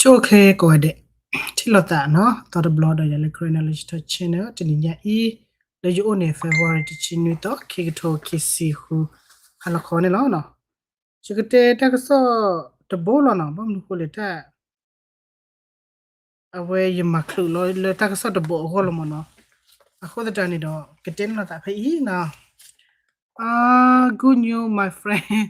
ဆိၣ်ချ့ကိးဂၤဒဲး, ထံၣ်လိာ်သးနီၤ သီတဘျီဒီးယၤလၢ Chronology Talk Channel တနံၤညါအံၤ, လၢယအိၣ်န့ၣ် February တဆံနွံသီ ခံကထိခံဆံဃု ဟါလီၤခီန့ၣ်လီၤ. ယကတဲတၢ်ကစီၣ်တဘိလီၤနီၤ, ဘၣ်မနုၤဃိလဲၣ်တၢ် အဝဲယမၤချုးလီၤလၢတၢ်ကစီၣ်တဘိအဂီၢ်လီၤမ့ၢ်နီၤ. အဃိသတးန့ၣ်ဒီး ကတဲန့ၢ်လိာ်သးဖဲအံၤနီၤ. Good news, my friend.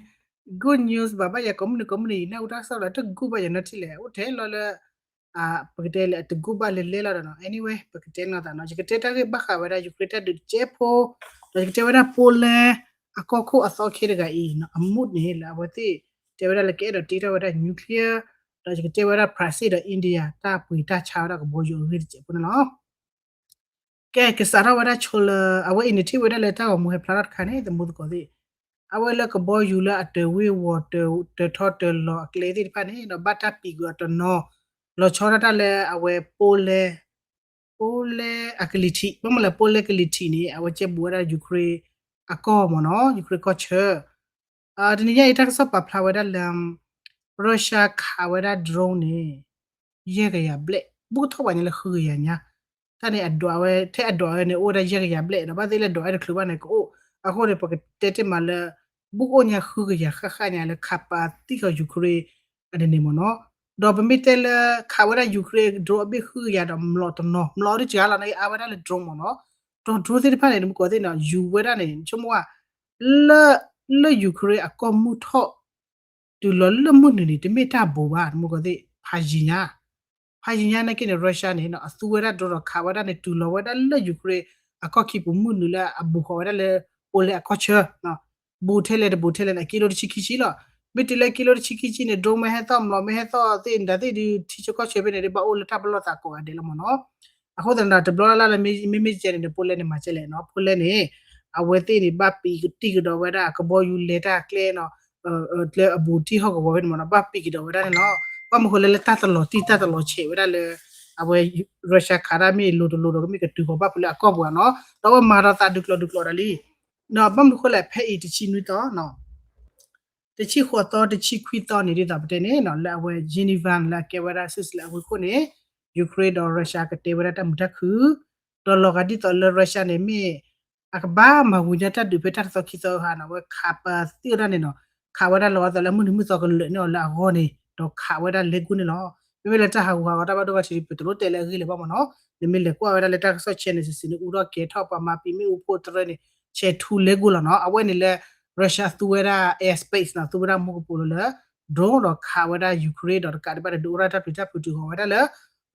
Good news ဘၣ်ဘၣ်ယၤ ကိးမုၢ်နံၤကိးမုၢ်နံၤ ယနၢ်ဟူတၢ်ကစီၣ်လၢတဂုၢ်ဘၣ်ယၤနီထံၣ်လဲၣ် အိၣ်ထဲလီၤလၢ ပကတဲလၢအတဂုၢ်ဘၣ်လဲၤလဲၤလီၤဒီးနီၤ. Anyway ပကတဲန့ၢ်လိာ်သးနီၤ. ယကတဲတၢ်ဂ့ၢ်ဘၣ်ဃးဝဲဒၣ် Ukraine တၢ်ဒုးတစဲးဖိ, ဒီးယကတဲဝဲဒၣ် Poland အကီၢ်ခိၣ်အသီခ့တဂၤအံၤနီၤ အမူးန့ၣ် လၢအဝဲသ့ၣ်တဲဝဲဒၣ်လၢကအဲၣ်ဒိးတ့ထီၣ်ဝဲဒၣ် nuclear, ဒီးယကတဲဝဲဒၣ် Brazil ဒီး India တၢ်ပှ့ၤတၢ်ဆါဝဲဒၣ်ကဘီယူၤအဂ့ၢ်တစဲးဖိန့ၣ်လီၤ. ကဲ ကစးထီၣ်ဝဲဒၣ်ဆိလၢ အဝဲအံၤန့ၣ်ထံၣ်ဝဲဒၣ်လၢတၢ်ဂီၤမူဟဲဖျါထီၣ်တခါန့ၣ် သမူသကိးသ့ၣ်, အဝဲလၢကဘီယူၤလၢအတၢၤဝ့ၤဝီၤ တၢၤထီတၢၤလီၤအကျဲသ့ၣ်တဖၣ်န့ၣ် ဒီးဘၣ်တၢ်ပံာ်ကွံာ်အီၤတနီၤ, လီၤဆီဒၣ်တၢ်လၢအဝဲ Poland, Poland အကလံၤထံး, ဘၣ်မနုၤလဲၣ် Poland ကလံၤထံးန့ၣ် အဝဲကဲဘူးဝဲဒၣ် Ukraine အကီၢ်မ့ၢ်နီၤ, Ukraine ကီၢ်ဆၢ တနံၤညါအံၤတၢ်ကစီၣ်ပာ်ဖျါဝဲဒၣ်လၢ Russia ခးဝဲဒၣ် drone န့ၣ် ယဲၢ်ကယၤဘျဲၣ်, ဘူးကထီၣ်ပှၤညါလၢဃုကယၤညါ, တၢ်န့ၣ်အဒွးဝဲ ထဲအဒွးဝဲန့ၣ် အိၣ်ဝဲဒၣ်ယဲၢ်ကယၤဘျဲၣ်ဒီး ဘၣ်သ့ၣ်လၢဒွးဝဲတချုးဘၣ်န့ၣ် ကအိၣ်, အဃိန့ၣ် ပကတဲတ့ၢ်မးလၢ ဘူးကအိၣ်ညါဃုကယၤဃၣ်ဃၣ်ညါလၢခးပာ်သံဃီၤ Ukraine အန့ၣ်န့ၣ်မ့ၢ်နီၤ, ဒီးပမ့ၢ်တဲလၢ ခးဝဲဒၣ် Ukraine drone အဘ့ၣ်ဃုကယၤဒီး မျိာ်တနီၤ မျိာ်အီၤဒ်စှၤလီၤန့ၣ် အါဝဲဒၣ်လၢ drone မ့ၢ်နီၤ, ဒီး drone သ့ၣ်တဖၣ်န့ၣ် နမူကီးသ့ၣ်နီၤ ယူၤဝဲဒၣ်န့ၣ် ဆိကမိၣ်ဝဲ လၢ လၢ Ukraine အကီၢ်မုၢ်ထီၣ် တုၤလီၤလၢမုၢ်နုာ်န့ၣ် တမ့ၢ်တၢ်ဘူးဘၣ် နမူကီးသ့ၣ် ဖးယံၤညါ, ဖးယံၤညါနာ်က့န့ၣ် Russia န့ၣ်နီၤ အသူဝဲဒၣ် drone ဒီးခးဝဲဒၣ်န့ၣ် တုၤလီၤဝဲဒၣ်လၢ Ukraine အကီၢ်ခံပူၤမုၢ်နုာ်လၢအဘူးဃီၤဝဲဒၣ်လၢ Poland အကီၢ်ဆၢ ဘူးထဲလဲၣ်တဘူးထဲလဲၣ်န့ၣ် အကံလိတဆံခံဆံလီၤ, မ့ၢ်တုၤလၢကံလိတဆံခံဆံန့ၣ် drone မ့ၢ်ဟဲသီၣ် မျိာ်မ့ၢ်ဟဲသီၣ်သ့ၣ် နတၢ်သ့ၣ်ဒုး ထံဆၢကီၢ်ဆၢဖဲန့ၣ် ဒ်ဘၣ်အိၣ်လၢတၢ်ပလီၢ်သးကိးဂၤဒဲးလီၤမ့ၢ်နီၤ, အဃိသတးဒီး တဘျီလၢ်လၢ်လၢမ့မ့ၢ်ကဲန့ၣ် Poland န့ၣ် မၤကဲလဲၣ်နီၤ Poland န့ၣ် အဝဲသ့ၣ်န့ၣ် ဘၣ်ပံာ်ကတံၢ်ကဒီးဝဲဒၣ် ကဘီယူၤလဲၤတၢ်ကျဲနီၤ ကျဲအဘူးတံၢ်ဟီၣ်ကဝီၤဖဲန့ၣ်မ့ၢ်နီၤ ဘၣ်ပံာ်ကဒီးဝဲဒၣ်န့ၣ်လီၤ, ဘၣ်မနုၤဃိလဲၣ်လၢတၢ်တလီၤတံၢ်တၢ်တလီၤဆဲးဝဲဒၣ်လၢ အဝဲ Russia ခးတၢ်မ့ၢ်လိၤတလိၤဒီး ကမ့ၢ်ကတုၤဃီၤဘၣ်ဖုးလၢအကီၢ်ပူၤဧါနီၤ ဒီးအဝဲမၤဒီးသးဒုးကျိၤဒုးကျိၤဒီးလံ, ဒီးဘၣ်မနုၤဃိလဲၣ် ဖဲအံၤတဆံနွံသီနီၤ တဆံဃိးသီ တဆံခွံသီန့ၣ် ဒ်သိးပတဲန့ၣ်နီၤ လၢအဝဲ Geneva လၢအကဲဝဲဒၣ် Switzerland အဝ့ၢ်ခိၣ်န့ၣ် Ukraine ဒီး Russia ကတဲဝဲဒၣ်တၢ်မုာ်တၢ်ခုၣ်, ဒီးလီၤဂာ်ဒ်သိးလၢ Russia န့ၣ်မ့ၢ် အကဘၣ်မၤဝံၤညါတၢ်ဒုးဖဲတၢ်တသီခံသီဟါန့ၣ် အဝဲခးပာ်သံဝဲဒၣ်န့ၣ်နီၤ, ခးဝဲဒၣ်လီၤဂာ်ဒ်သိးလၢမုၢ်နံၤမုၢ်သီကလၢာ်န့ၢ်အီၤလၢအဂီၢ်န့ၣ် ဒီးခးဝဲဒၣ်လဲၤကိၣ်န့ၣ်လီၤ. မ့မ့ၢ်လၢတၢ်ဟးဂူာ်ဟးဂီၤတၢ်ဘၣ်ဒိဘၣ်ထံး ပတလိၣ်တဲလၢအဂ့ၢ်လၢၤဘၣ်မ့ၢ်နီၤ, နမ့ၢ်လဲၤကွၢ်ဝဲဒၣ်လၢတၢ်ကစီၣ် channel စံးစံးန့ၣ် အူထီၣ်ကဲၤထီၣ် ပှၤမၤပံာ်မ့ၣ်အူဖိတရၢန့ၣ် ဆဲးထူလဲၤကိၣ်လီၤနီၤ. အဝဲန့ၣ်လၢ Russia သူဝဲဒၣ် airspace နီၤ, သူဝဲဒၣ်မူကပိာ်လိၤလၢ drone ဒီးခးဝဲဒၣ် Ukraine ဒီးတကးဒံးဘၣ်န့ၣ် ဒုးအိၣ်ထီၣ်တၢ်ပျံၤတၢ်ဖုးတုၤဃီၤဝဲဒၣ်လၢ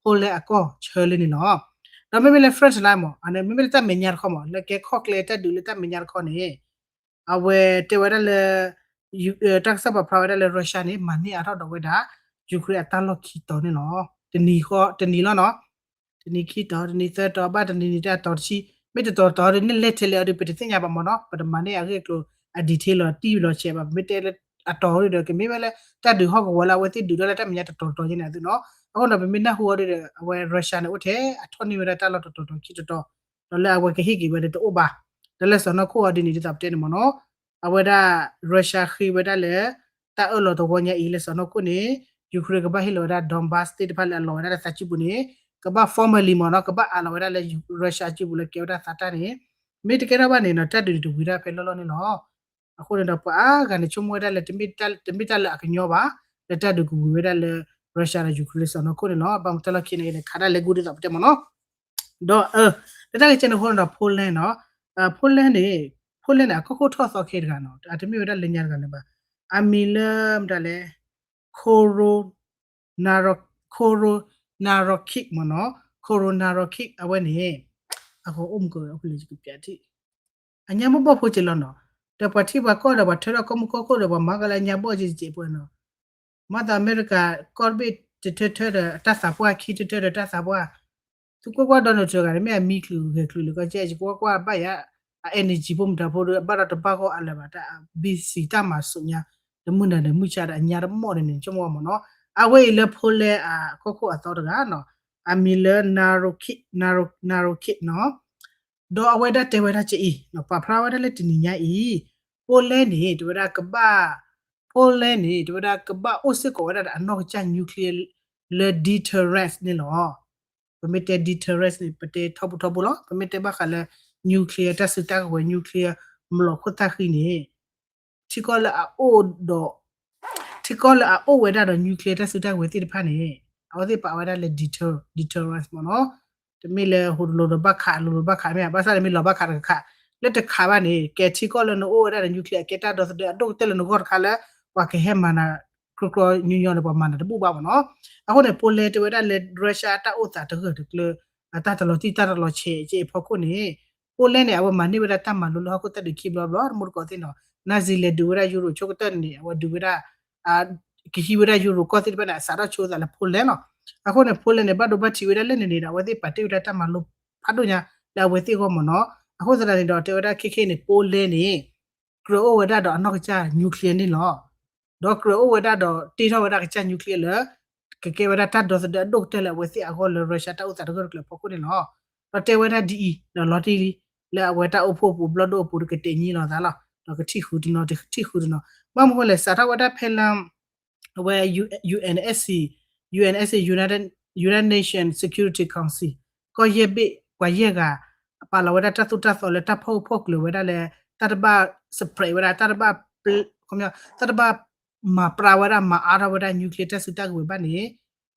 Poland အကီၢ်ဆၢလၢန့ၣ်လီၤ. ဒီးမ့မ့ၢ်လၢ front line မ့ၢ် မ့မ့ၢ်လၢတၢ်မဲာ်ညါတခီမ့ၢ် လၢကဲခီၣ်ကျဲတၢ်ဒုးလၢတၢ်မဲာ်ညါတခီန့ၣ် အဝဲတဲဝဲဒၣ်လၢ တၢ်ကစီၣ်ပာ်ဖျါဝဲဒၣ်လၢ Russia န့ၣ် မၤန့ၢ်အါထီၣ်ဒီးဝဲဒၣ် Ukraine အတၢ်လီၢ်ခံတီၤန့ၣ်လီၤ. တနံၤဃီ တနံၤလီၤနီၤ, တနံၤခံတီၤ တနံၤသၢတီၤ ဘၣ်တနံၤနံၤတၢ်တီၤတဆံ, မ့ၢ်တတီၤတီၤဒ်န့ၣ်လဲၤထဲလဲၣ်အီၤဒီး ပတသ့ၣ်ညါဘၣ်မ့ၢ်နီၤ, ပတမၤန့ၢ်အဂ့ၢ်အကျိၤ အ detail လီၤတံၢ်လီၤဆဲးဘၣ်, ပမ့ၢ်တဲလၢအတီၤဒီး ကမ့ၢ်ဝဲလၢတၢ်ဒုးဟီၣ်ကဝီၤလၢအဝဲသ့ၣ်ဒုးဒၣ်လၢတၢ်မဲာ်ညါတတီၤတီၤယဲန့ၣ်အသိးနီၤ, အဃိဒီး ပမ့ၢ်နၢ်ဟူအီၤဒီး အဝဲ Russia န့ၣ် အိၣ်ထဲအထီၣ်န့ၢ်ဝဲဒၣ်တၢ်လီၢ်တတီၤတီၤခံတီၤတီၤ ဒီးလၢအဝဲကဟ့ၣ်က့ၤဝဲဒၣ်တအိၣ်ဘၣ်, ဒီးလၢစီၤနီၢ်ခိၣ်အီၤဒ်န့ၣ် ဒ်သိးပတဲန့ၣ်မ့ၢ်နီၤ, အဝဲဒၣ် Russia ဃ့ဝဲဒၣ်လၢ တၢ်အၢၣ်လီၤတဝီညါအံၤလၢစီၤနီၢ်ခိၣ်န့ၣ် Ukraine ကဘၣ်ဟ့ၣ်လီၤဝဲဒၣ် Donbas သ့ၣ်တဖၣ်လၢအလီၤဝဲဒၣ်လၢသးစုပူၤန့ၣ် ကဘၣ် formally မ့ၢ်နီၤ ကဘၣ်အးလီၤဝဲဒၣ်လၢ Russia စုပူၤလၢကဲဝဲဒၣ်သးတၢ်န့ၣ်, မ့ၢ်တကဲထီၣ်ဘၣ်န့ၣ်နီၤ တၢ်ဒုးန့ၣ်တဝံၤဒၣ်ဖဲလီၢ်လီၢ်န့ၣ်လီၤ. အဃိန့ၣ်ဒီးပှၤအါဂၤန့ၣ်ဆိကမိၣ်ဝဲဒၣ်လၢ တမ့ၢ်တၢ်လၢအကညီဘၣ်, လၢတၢ်ဒုးကဝံၤဝဲဒၣ်လၢ Russia ဒီး Ukraine လၢစီၤနီၢ်ခိၣ်န့ၣ်လီၤ. ဘၣ်မတၤလီၢ်ခံန့ၣ် ခးဒၣ်လဲာ်ဂ့ၤဒ်သိးပတဲမ့ၢ်နီၤ. ဒီး လၢတၢ်ဂ့ၢ်ကဲန့ၣ်အဃိန့ၣ်ဒီး Poland နီၤ, Poland န့ၣ် Poland န့ၣ် အကီၢ်ခိၣ်ထီၣ်သီခဲတဂၤနီၤ, အတမ့ၢ်ဝဲဒၣ်လၢညါတဂၤလၢၤဘၣ်. အမံၤလၢမတၤလဲၣ် Koro Naro- Koro Narochik မ့ၢ်နီၤ, Koro Narochik အဝဲန့ၣ် အအိၣ်မူကအိၣ်လၢယကပျးထံၣ် အညါဘီၣ်ဘီၣ်ဖိက့လီၤနီၤ, ဒီးပှၤထံပှၤကီၢ်ဒီးပှၤထၢထီၣ်ကီၢ်မုၢ်ကီၢ်ခိၣ်ဒီးပှၤမၤကလၢအညါဘီၣ်က့က့ပှဲၤနီၤ, မၤသးအမဲရကၤ ကီၢ်တဘ့ၣ်တထၢထၢဒီးတၢ်သးပှၢ် ခံထၢထၢဒီးတၢ်သးပှၢ်, သုကွၢ်ကွၢ် Donald Trump တဂၤန့ၣ် မ့ၢ်အမံချုးဂဲၤချုးလၢကီၢ်ကဲ ယကကွၢ်ကွၢ်ဘၣ်ယၤ အ energy ဖိမတၤဖိဒီး ဘၣ်ဒီးတဘၣ်ဂီၢ်အါလၢၤဘၣ် တၢ် busy တၢ်မၤစိးညါ တမုၢ်နၤဒီးမုၢ်ဆါဒီးအညါတမီၢ်န့ၣ်န့ၣ် ဆိကမိၣ်မ့ၢ်နီၤ, အဝဲအံၤလၢ Poland အကီၢ်ခိၣ်အသီတဂၤနီၤ, အမံၤလၢ Narochik Naro- Narochik နီၤ, ဒီးအဝဲဒၣ်တဲဝဲဒၣ်ကအံၤ ပာ်ဖျါဝဲဒၣ်လၢတနံၤညါအံၤ Poland န့ၣ် တဲဝဲဒၣ်ကဘၣ် Poland န့ၣ် တဲဝဲဒၣ်ကဘၣ်အိၣ်စ့ၢ်ကီးဝဲဒၣ်ဒီးအနီၢ်ကစၢ် nuclear လၢ deterrence န့ၣ်လီၤ. ပမ့ၢ်တဲ deterrence န့ၣ် ပတဲထီဘိထီဘိလီၤ. ပမ့ၢ်တဲဘၣ်ဃးလၢ nuclear တၢ်စုတၢ်ကဝဲၤ nuclear မလီၤခိၣ်သၣ်ဃံန့ၣ် ထံကီၢ်လၢအအိၣ်ဒီး ထံကီၢ်လၢအအိၣ်ဝဲဒၣ်ဒီး nuclear တၢ်စုတၢ်ကဝဲၤသ့ၣ်တဖၣ်န့ၣ် အဝဲသ့ၣ်ပာ်ဝဲဒၣ်လၢ deter- deterrence မ့ၢ်နီၤ. တမ့ၢ်လၢဟိးတလိၤဒီးဘၣ်ခး လိၤလိၤဘၣ်ခးမ့ၢ် ဘၣ်ဆၣ်န့ၣ်မ့ၢ်လီၤဘၣ်ခးတကခး လၢတခးဘၣ်န့ၣ် ကဲထံကီၢ်လၢနအိၣ်ဝဲဒၣ်ဒီး nuclear အကဲတၢ်ဒီသဒၢအဒိၣ်ကတၢၢ်လၢနဂီၢ်တခါလၢ ပှၤကဟဲမၤနၤ ကြိကညီညီန့ၣ် ပှၤမၤနၤတဘူၣ်ဘၣ်မ့ၢ်နီၤ. အဃိန့ၣ် Poland တဲဝဲဒၣ်လၢ Russia တၢ်အိၣ်သးတဂၢၢ်တကျၢၤ အတၢ်တလီၤတံၢ်တၢ်တလီၤဆဲးကဲအဖီခိၣ်န့ၣ် Poland န့ၣ် အဝဲမၤန့ၢ်ဝဲဒၣ်တၢ်မၤလိလၢဟီၣ်ခိၣ်သၣ်ဒုးခံဘျီဘျီ တမူတကိးသ့ၣ်နီၤ Nazi လဲၤဒုးဝဲဒၣ် Euro ဆိကတၢၢ်န့ၣ် အဝဲဒုးဝဲဒၣ် ကဟံးဝဲဒၣ် Euro ကီၢ်သ့ၣ်တဖၣ်န့ၣ် အစးထီၣ်ဆိသးလၢ Poland လီၤ. အဃိန့ၣ် Poland န့ၣ် ဘၣ်ဒိဘၣ်ထံးဝဲဒၣ်လၢန့ၣ်န့ၣ်ဒီး အဝဲသ့ၣ်ပာ်တ့ၢ်ဝဲဒၣ်တၢ်မၤလိဖးဒိၣ်ညါလၢအဝဲသ့ၣ်အဂီၢ်မ့ၢ်နီၤ. အဃိသတးန့ၣ်ဒီး တဲဝဲဒၣ်ခဲခဲန့ၣ် Poland န့ၣ် ကြၢးအိၣ်ဝဲဒၣ်ဒီးအနီၢ်ကစၢ် nuclear န့ၣ်လီၤ. ဒီးကြၢးအိၣ်ဝဲဒၣ်ဒီးတ့ထီၣ်ဝဲဒၣ်ကစၢ် nuclear လၢ ကကဲဝဲဒၣ်တၢ်ဒီသဒၢအဒိၣ်ကတၢၢ်လၢအဝဲသ့ၣ်အဂီၢ်လၢ Russia တၢ်အိၣ်သးတဂၢၢ်တကျၢၤအဖီခိၣ်န့ၣ်လီၤ. ဒီးတဲဝဲဒၣ်ဒ်အံၤ ဒီးလီၤတံၢ်လံ လၢအဝဲတၢ်အိၣ်ဖှိၣ်ပူၤဘျီၣ်ဒိၣ်အပူၤတကတဲာ်ညံလီၤသးလီၤ. ဒီးကထံၣ်ဃုာ်တနီၤ တထံၣ်ဃုာ်တနီၤ ဘၣ်မနုၤဃိလဲၣ် စးထီၣ်ဝဲဒၣ်ဖဲလၢ အဝဲ UNSC, UNSC, United, United Nations Security Council ကီၢ်ယဲၢ်ဘ့ၣ် ပှၤယဲၢ်ဂၤ ပာ်လီၤဝဲဒၣ်တၢ်သိၣ်တၢ်သီလၢတၢ်ဖီၣ်ဖီၣ်ကျၢၤဝဲဒၣ်လၢ တၢ်တဘၣ် separate ဝဲဒၣ် တၢ်တဘၣ် တၢ်တဘၣ်မၤပြၢဝဲဒၣ် မၤအါထီၣ်ဝဲဒၣ် nuclear တၢ်စုတၢ်ကဝဲၤဘၣ်န့ၣ်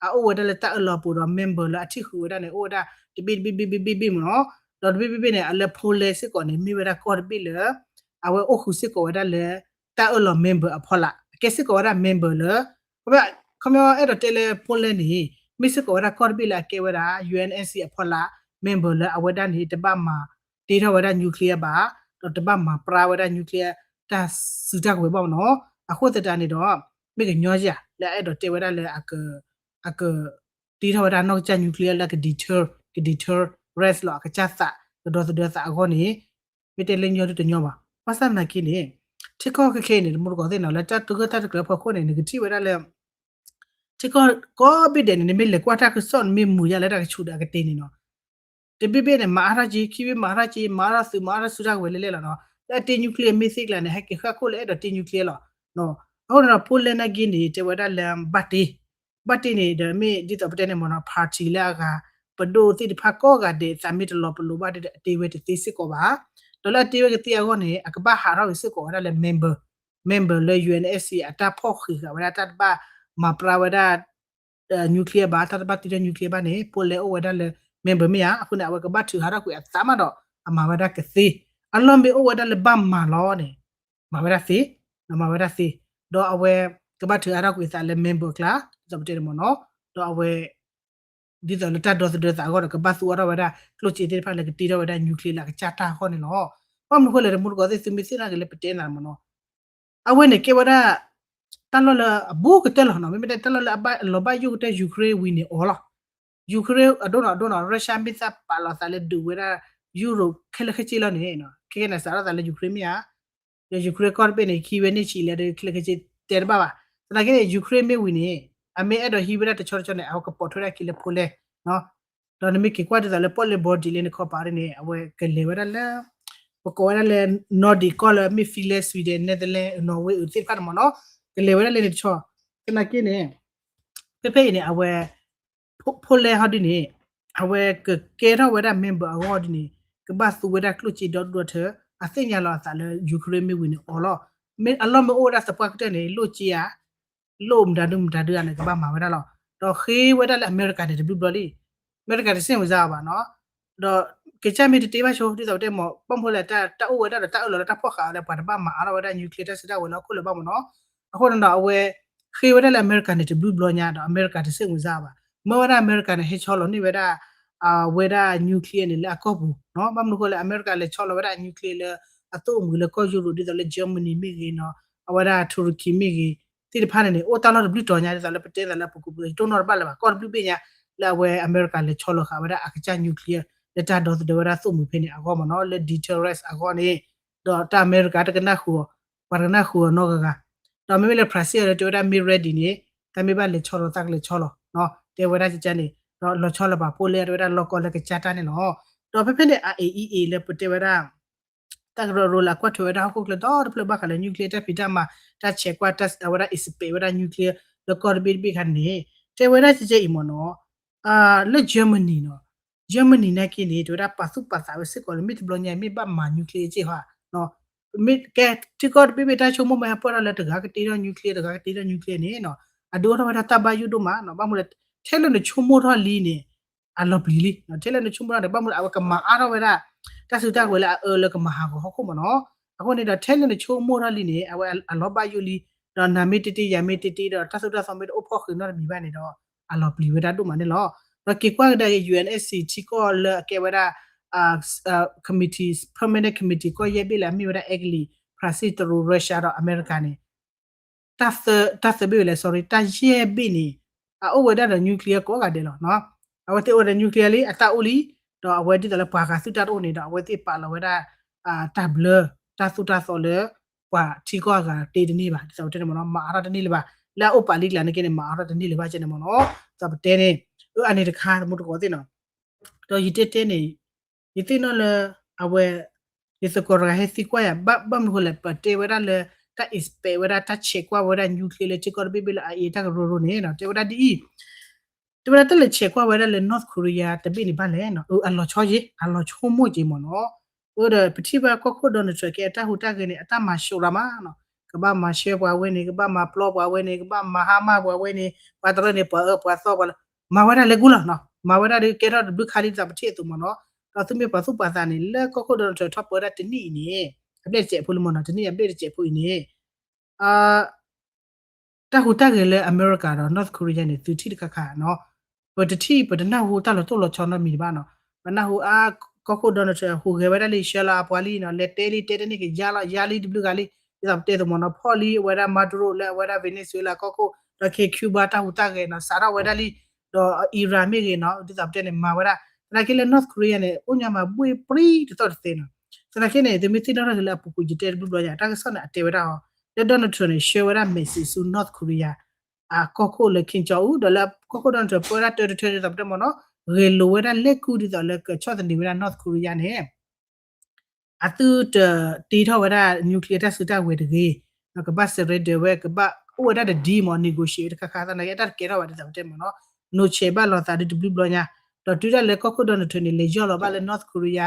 အအိၣ်ဝဲဒၣ်လၢတၢ်အၢၣ်လီၤပူၤဒီး member လၢအထံၣ်ဃုာ်ဝဲဒၣ်န့ၣ် အိၣ်ဝဲဒၣ်တဘ့ၣ်တဘ့ၣ်ဘ့ၣ်ဘ့ၣ်ဘ့ၣ်ဘ့ၣ်မ့ၢ်နီၤ. ဒီးတဘ့ၣ်ဘ့ၣ်ဘ့ၣ်န့ၣ် အလၢ Poland စ့ၢ်ကီးန့ၣ် မ့ၢ်ဝဲဒၣ်ကီၢ်တဘ့ၣ်လၢ အဝဲအိၣ်ဃုာ်စ့ၢ်ကီးဝဲဒၣ်လၢ တၢ်အၢၣ်လီၤ member အဖီလာ် အကဲစ့ၢ်ကီးဝဲဒၣ် member လၢ ခီပညီအဲၣ်ဒိးတဲလၢ Poland န့ၣ် မ့ၢ်စ့ၢ်ကီးဝဲဒၣ်ကီၢ်တဘ့ၣ်လၢအကဲဝဲဒၣ် UNSC အဖီလာ် member လၢအဝဲဒၣ်န့ၣ် တဘၣ်မၤတ့ထီၣ်ဝဲဒၣ် nuclear ဘၣ် ဒီးတဘၣ်မၤပြၢဝဲဒၣ် nuclear တၢ်စုတၢ်ကဝဲၤဘၣ်မ့ၢ်နီၤ. အဃိသတးန့ၣ်ဒီး မ့ၢ်ကညီယၤ လၢအအဲၣ်ဒိးတဲဝဲဒၣ်လၢ အက တ့ထီၣ်ဝဲဒၣ်နီၢ်ကစၢ် nuclear လၢက deter, က deter rest လီၤ အကစၢ်သး ကဒီသဒၢသးအဂီၢ်န့ၣ် မ့ၢ်တဲလၢညီဒုတညီဘၣ်. ဘၣ်ဆၣ်သနာ်က့န့ၣ် ထံကီၢ်ခဲခဲအံၤန့ၣ် တမူတကိးသ့ၣ်နီၤ လၢတၢ်တဂၢၢ်တၢ်တကျၢၤအဖီခိၣ်န့ၣ် နကထံၣ်ဝဲဒၣ်လၢ ထံကီၢ်ကိးဘ့ၣ်ဒဲးန့ၣ် နမ့ၢ်လဲၤကွၢ်တၢ်ကစီၣ် နမ့ၢ်မုာ်ယါလၢတၢ်ကဆူးဒီးအကတ့ၢ်န့ၣ်နီၤ တဘ့ၣ်ဘ့ၣ်န့ၣ် မၤအါထီၣ်က့ ခံဘ့ၣ်မၤအါထီၣ်က့ မၤအါထီၣ်သုး မၤအါထီၣ်စုတၢ်ကဝဲၤလဲၣ်လဲၣ်လီၤနီၤ. လၢအတ့ nuclear မ့ၢ်သ့ကျါန့ၣ် ဟဲက့ၤဃၣ်ခိၣ်လၢအဲၣ်ဒိးတ့ nuclear လီၤ. အဃိန့ၣ်ဒီး Poland နာ်က့န့ၣ် တဲဝဲဒၣ်လၢဘၣ်တ့ ဘၣ်တ့န့ၣ်ဒီးမ့ၢ်ဒ်သိးပတဲန့ၣ်မ့ၢ်နီၤ party လၢအဂၤ ပဒိၣ်သ့ၣ်တဖၣ်ကိးဂၤဒဲး သးမ့ၢ်တလီၤပလိာ်ဘၣ်ဒီး အတ့ဝဲတသ့စ့ၢ်ကီးဘၣ်. ဒီးလၢအတ့ဝဲကသ့အဂီၢ်န့ၣ် အကဘၣ်ဟးထီၣ်က့ၤစ့ၢ်ကီးဝဲဒၣ်လၢ member, member လၢ UNSC အတၢ်ဖီၣ်ဃံးဃာ်ဝဲဒၣ် တၢ်တဘၣ်မၤပြၢဝဲဒၣ် nuclear ဘၣ် တၢ်တဘၣ်တ့ထီၣ် nuclear ဘၣ်န့ၣ် Poland အိၣ်ဝဲဒၣ်လၢ member မ့ၢ်ဧါ. အဃိန့ၣ် အဝဲကဘၣ်ထုးဟးထီၣ်ကွံာ်အသးမးဒီး အမၤဝဲဒၣ်ကသ့. အလီၢ်မ့ၢ်အိၣ်ဝဲဒၣ်လၢဘၣ်မၤလီၤန့ၣ် မၤဝဲဒၣ်သ့, မၤဝဲဒၣ်သ့. ဒီးအဝဲကဘၣ်ထုးဟးထီၣ်ကွံာ်အသးလၢ member အကျါ ဒ်သိးပတဲန့ၣ်မ့ၢ်နီၤ. ဒီးအဝဲ ဒ်သိးလၢတၢ်ဒီသဒၢသးအဂီၢ်ဒီး ကဘၣ်သူအီၣ်ထီၣ်ဝဲဒၣ် ကျိၣ်စ့သ့ၣ်တဖၣ်လၢကတ့ထီၣ်ဝဲဒၣ် nuclear လၢအကစၢ်တၢ်အဂီၢ်န့ၣ်လီၤ. ဘၣ်မနုၤအဃိလဲၣ် တမူတကိးသ့ၣ် သုမ့ၢ်သ့ၣ်နီၣ်က့ၤလၢပတဲနၤမ့ၢ်နီၤ အဝဲန့ၣ်ကဲဝဲဒၣ် တၢ်လီၢ်လၢအဘူးကတၢၢ်လီၤနီၤ. မ့မ့ၢ်တဲတၢ်လီၢ်လၢအဘၣ်လီၤဘၣ်ယိၣ်ကတၢၢ် Ukraine ဝံၤန့ၣ်အီၤလီၤ. Ukraine အဒိၣ်နီၤအဒိၣ်နီၤ Russia မ့ၢ်သးပာ်လီၤသးလၢဒုးဝဲဒၣ် Europe ခဲလၢာ်ခဲဆ့လီၤန့ၣ် ခဲကနံၣ်စးထီၣ်သးလၢ Ukraine မ့ၢ်ဧါ. ဒီး Ukraine ကီၢ်တဘ့ၣ်န့ၣ် ခံဝဲန့ၣ်ဆံးလဲၣ်ဒီး ခဲလၢာ်ခဲဆ့တဲတဘၣ်ဘၣ်. သနာ်က့န့ၣ် Ukraine မ့ၢ်ဝံၤန့ၣ် အမ့ၢ်အဲၣ်ဒိးဟံးဝဲဒၣ်တဆီတဆီန့ၣ် အဝဲကပိာ်ထွဲဒၣ်ခံလၢ Poland ဒီးနမ့ၢ်က့ၤကွၢ်ဒ်သိးလၢ ပီၣ်လဲၣ် body လၢနခီပၤဒ်န့ၣ် အဝဲကလဲၤဝဲဒၣ်လၢ ပကိးဝဲဒၣ်လၢ Nordic ကီၢ်လၢမ့ၢ် Finland, Sweden, Netherlands, Norway အုးသ့ၣ်တဖၣ်န့ၣ်မ့ၢ်နီၤ ကလဲၤဝဲဒၣ်လၢန့ၣ်တဆီ. သနာ်က့န့ၣ် ဖဲဖဲအံၤန့ၣ် အဝဲ Poland ဟီဒ်န့ၣ် အဝဲကကဲထီၣ်ဝဲဒၣ် member အဂီၢ်ဒ်န့ၣ် ကဘၣ်သူဝဲဒၣ်ကျိၣ်စ့ဒီဒူၣ်ဒီထၢ အသ့ၣ်ညါလီၤအသးလၢ Ukraine မ့ၢ်ဝံၤန့ၣ်အီၤလီၤ. အလီၢ်မ့ၢ်အိၣ်ဝဲဒၣ်သပှၢ်ကတၢၢ်န့ၣ် လိၣ်စ့ဧါ လိၣ်မတၤဒုမတၤဒုဂၤန့ၣ် ကဘၣ်မၤဝဲဒၣ်လီၤ. ဒီးဃ့ဝဲဒၣ်လၢအမဲရကၤန့ၣ် တဘျုးဘျီလံ. အမဲရကၤတစ့ၣ်မုၢ်စါအီၤဘၣ်နီၤ. ဒီးကစၢ်မ့ၢ်တတ့ဘၣ်ဆိ ဒ်သိးပတဲမ့ၢ် ဘၣ်မနုၤလဲၣ် တၢ်အိၣ်ဝဲဒၣ်ဒီးတၢ်အၢၣ်လီၤလၢတၢ်ဖီၣ်ဃာ်အီၤလၢ ပှၤတဘၣ်မၤအါထီၣ်ဝဲဒၣ် nuclear တၢ်စုတၢ်ဝဲၤလၢဟီၣ်ခိၣ်လၢၤဘၣ်မ့ၢ်နီၤ. အဃိန့ၣ်ဒီး အဝဲ ဃ့ဝဲဒၣ်လၢအမဲရကၤန့ၣ် တဘျုးဘျီညါဒီး အမဲရကၤတစ့ၣ်မုၢ်စါအီၤဘၣ်. မၢဝဲဒၣ်အမဲရကၤန့ၣ် ဟဲဆီလီၤန့ၢ်ဝဲဒၣ် အဝဲဒၣ် nuclear န့ၣ်လၢအကီၢ်ပူၤနီၤ. ဘၣ်မနုၤအဃိလဲၣ် အမဲရကၤလဲၤဆီလီၤဝဲဒၣ်အ nuclear လၢအသိၣ်အမှံၤလၢကီၢ်ယူရိး ဒ်သိးလၢ Germany မ့ၢ်ဂ့ၤနီၤ, အဝဲဒၣ် Turkey မ့ၢ်ဂ့ၤ သ့ၣ်တဖၣ်န့ၣ်န့ၣ် အိၣ်တၢ်လီၢ်တဘျုးတီၤညါ ဒ်သိးလၢပတဲသးလၢအပူၤကွံာ် ယတိၢ်နီၣ်တဘၣ်လၢၤဘၣ် ကီၢ်တဘျုးဘ့ၣ်ညါ လၢအဝဲအမဲရကၤလဲၤဆီလီၤဃာ်ဝဲဒၣ်အကစၢ် nuclear လၢတၢ်ဒီသဒၢဝဲဒၣ်သိၣ်မှံၤဖဲန့ၣ်အဂီၢ်မ့ၢ်နီၤ, လၢ deterrence အဂီၢ်န့ၣ်, ဒီးတၢ်အမဲရကၤတကနၣ်ဃုာ်အီၤ, ပှၤတကနၣ်ဃုာ်အီၤနီတဂၤဂၤ, ဒီးမ့မ့ၢ်လၢ Brazil လၢတဲဝဲဒၣ်မ့ၢ် ready န့ၣ် တၢ်မ့ၢ်ဘၣ်လဲၤဆီလီၤ သးကလဲၤဆီလီၤ, တဲဝဲဒၣ်ကကန့ၣ် ဒီးလီၤဆီလီၤပာ်ဖှိၣ်လၢအဝဲဒၣ်လီၢ်ကီၢ်လၢကစၢ်တၢ်န့ၣ်လီၤ. ဒီးဖဲဖဲန့ၣ် IAEA လၢပတဲဝဲဒၣ် တၢ်ကရၢကရိလၢအကွၢ်ထွဲဝဲဒၣ်ဟီၣ်ခိၣ်ချၢဒီတဖျၢၣ်ဘၣ်ဃးလၢ nuclear တၢ်ဖံးတၢ်မၤ တၢ်ဆဲးကွၢ် အဝဲဒၣ် inspect ဝဲဒၣ် nuclear လၢကီၢ်တဘ့ၣ်တဘ့ၣ်ခါန့ၣ် တဲဝဲဒၣ်ကကအံၤမ့ၢ်နီၤ, လၢ Germany နီၤ, Germany နာ်က့န့ၣ် တဲဝဲဒၣ်ပာ်သူၣ်ပာ်သးဝဲစ့ၢ်ကီးလၢ မ့ၢ်တဘျီညါအံၤ မ့ၢ်ဘၣ်မၤ nuclear စ့ၢ်ကီးဧါ, မ့ၢ်ကဲ ထံကီၢ်တဘ့ၣ်ဘ့ၣ်တၢ်ဆိကမိၣ်မ့ၢ်ဟဲပၢၢ်ထီၣ်လၢတဂၤကတ့ထီၣ် nuclear တဂၤကတ့ထီၣ် nuclear န့ၣ်နီၤ, အဒုးအိၣ်ထီၣ်ဝဲဒၣ်တၢ်ဘၣ်ယိၣ်ဒိၣ်မးနီၤ, ဘၣ်မနုၤလဲၣ် ထဲလၢနဆိကမိၣ်ထီၣ်လံန့ၣ် အလီၤပျံၤလံ, ထဲလၢနဆိကမိၣ်ထီၣ်န့ၣ် ဘၣ်မနုၤလဲၣ် အဝဲကမၤအါထီၣ်ဝဲဒၣ် တၢ်စုတၢ်ဝဲၤလၢအအၢလၢကမၤဟးဂီၤဟီၣ်ခိၣ်မ့ၢ်နီၤ, အဃိန့ၣ်ဒီး ထဲလၢနဆိကမိၣ်ထီၣ်လံန့ၣ် အဝဲအလီၤဘၣ်ယိၣ်လံ, ဒီးနၤမ့ၢ်တ့တ့ ယၤမ့ၢ်တ့တ့ ဒီးတၢ်သိၣ်တၢ်သီမ့ၢ်တအိၣ်ဖီၣ်ဃုာ်နီတမံၤဘၣ်န့ၣ်ဒီး အလီၤပျံၤဝဲဒၣ်ဒိၣ်မးန့ၣ်လီၤ. ဒီးက့ၤကွၢ်ကဒါက့ၤ UNSC ထံကီၢ်လၢအကဲဝဲဒၣ် committee, permanent committee ကီၢ်ယဲၢ်ဘ့ၣ်လၢအမ့ၢ်ဝဲဒၣ် Italy, France, တရူး, Russia ဒီးအမဲရကၤန့ၣ် တၢ်သၢ, တၢ်သၢဘ့ၣ်ဝဲလဲၣ် sorry, တၢ်ယဲၢ်ဘ့ၣ်န့ၣ် အအိၣ်ဝဲဒၣ်ဒီး nuclear ကိးဂၤဒဲးလီၤ. အဝဲသ့ၣ်အိၣ်ဝဲဒၣ် nuclear လံ အတၢ်အိၣ်လံ, ဒီးအဝဲဒ်သိးလၢပှၤဂၤသုတၢ်တအိၣ်န့ၣ်ဒီး အဝဲသ့ၣ်ပာ်လီၤဝဲဒၣ် တၢ်ဘျၢ တၢ်သိၣ်တၢ်သီလၢ ပှၤထံကီၢ်အဂၤတ့တန့ၢ်ဘၣ်, ဒ်သိးပတဲန့ၣ်မ့ၢ်နီၤ, မၤအါထီၣ်တန့ၢ်လၢၤဘၣ်, လၢအအိၣ်ပာ်လံကျါန့ၣ်က့န့ၣ် မၤအါထီၣ်တန့ၢ်လၢၤဘၣ်ကဲန့ၣ်မ့ၢ်နီၤ, ဒ်သိးပတဲန့ၣ်, အန့ၣ်တခါ သမူတကိးသ့ၣ်နီၤ ဒီးယတဲတဲန့ၣ် ယသ့ၣ်နီၣ်လၢ အဝဲ ယသကိးတဂၤဟဲသံကွၢ်ယၤ ဘၣ်မနုၤဃိလဲၣ် ပတဲဝဲဒၣ်လၢ တၢ် inspect ဝဲဒၣ် တၢ်ဆဲးကွၢ်ဝဲဒၣ် nuclear လၢထံကီၢ်တဘ့ၣ်ဘ့ၣ်လၢ IAEA တၢ်ကရၢကရိန့ၣ် တဲဝဲဒၣ်ဒ်အံၤ, တဲဝဲဒၣ်တၢ်လဲၤဆဲးကွၢ်ဝဲဒၣ်လၢ North Korea တဘ့ၣ်န့ၣ်ဘၣ်လဲၣ်, အလီၤဆီယ့ၤ အလီၤဆိကမိၣ်က့ၤမ့ၢ်နီၤ, အဒီးပထံၣ်ဘၣ်ကီၢ်ခိၣ် Donald Trump ကဲအတၢ်ဟူးတၢ်ဂဲၤန့ၣ် အတၢ်မၤၡိရၤမးနီၤ, ကဘၣ်မၤဆှၢပှၤဝဲန့ၣ် ကဘၣ်မၤပျီပှၤဝဲန့ၣ် ကဘၣ်မၤဟါမၢ်ပှၤဝဲန့ၣ် ပှၤတရၢန့ၣ် ပှၤအၢပှၤသီပှၤလၢ မၤဝဲဒၣ်လၢဂုၢ်လီၤနီၤ, မၤဝဲဒၣ်ဒ်ကဲထီၣ်တဘျုးခါလံဒ်သိးပထံၣ်အသိးမ့ၢ်နီၤ, ဒီးသုမ့ၢ်ပှၤသူၣ်ပှၤသးန့ၣ် လၢကီၢ်ခိၣ် Donald Trump ထီၣ်ပၢဝဲဒၣ်တနံၣ်အံၤန့ၣ် အဘျဲၣ်တစဲးဖိလံမ့ၢ်နီၤ, တနံၣ်အဘျဲၣ်တစဲးဖိအံၤန့ၣ် တၢ်ဟူးတၢ်ဂဲၤလၢအမဲရကၤဒီး North Korea န့ၣ် သုထံၣ်တခါခါနီၤ, ပတထံၣ် ပတနၢ်ဟူတၢ်လီၤတိၢ်လီၤဆီနီတမံၤတဘၣ်နီၤ, ပနၢ်ဟူအါ ကီၢ်ခိၣ် Donald Trump ဟူးဂဲၤဝဲဒၣ်လံ ဆှၢလီၤအပှၤလံနီၤ, လဲၤတဲလံ တဲတန့ၢ်က့ၤ ယါလီၤ ယါလံတဘျုးဂၤလံ, ဒ်သိးပတဲအသိးမ့ၢ်နီၤ, ဖီၣ်လံအဝဲဒၣ် Maduro လၢအဝဲဒၣ် Venezuela ကီၢ်ခိၣ်, ဒီးခဲ Cuba တၢ်ဟူးတၢ်ဂဲၤနီၤ စးထီၣ်ဝဲဒၣ်လံ, ဒီး Iran မ့ၢ်ဂ့ၤနီၤ ဒ်သိးပတဲန့ၣ် မၤဝဲဒၣ်, သနာ်က့လၢ North Korea န့ၣ် အိၣ်ညါမးဘှ့ၣ်ပြံတသီၣ်တသ့နီၤ, သနာ်က့န့ၣ် သုမ့ၢ်သ့ၣ်နီၣ်ထီၣ်က့ၤလၢအပူၤကွံာ် ယတဲတဘျုးဘျီယါ တၢ်ကစီၣ်န့ၣ် အတဲဝဲဒၣ်အီၤ, လၢ Donald Trump န့ၣ် ဆှၢဝဲဒၣ် message ဆူ North Korea အကီၢ်ခိၣ်လၢ Kim Jong Un ဒီးလၢကီၢ်ခိၣ် Donald Trump ပၢဝဲဒၣ်တၢတထၢဒ်သိးပတဲမ့ၢ်နီၤ, ဂဲၤလိာ်ဝဲဒၣ်လဲၣ်ကူဒ်သိးလၢကဆီၣ်သနံးဝဲဒၣ် North Korea န့ၣ် အသုတတ့ထီၣ်ဝဲဒၣ် nuclear တၢ်စုတၢ်ဝဲၤတဂ့ၤ, ကဘၣ် surrender ဝဲ ကဘၣ်အိၣ်ဝဲဒၣ်ဒီး deal မ့ၢ် negotiate တခါခါသနာ်က့ အတၢ်တကဲထီၣ်ဘၣ်ဒ်သိးပတဲမ့ၢ်နီၤ, နီၢ်ဆဲးဘၣ်လီၤသးဒ်တဘျုးဘျီညါ, ဒီးတုၤဒၣ်လဲာ်ကီၢ်ခိၣ် Donald Trump န့ၣ် လဲၤယီၢ်လီၤဘၣ်လၢ North Korea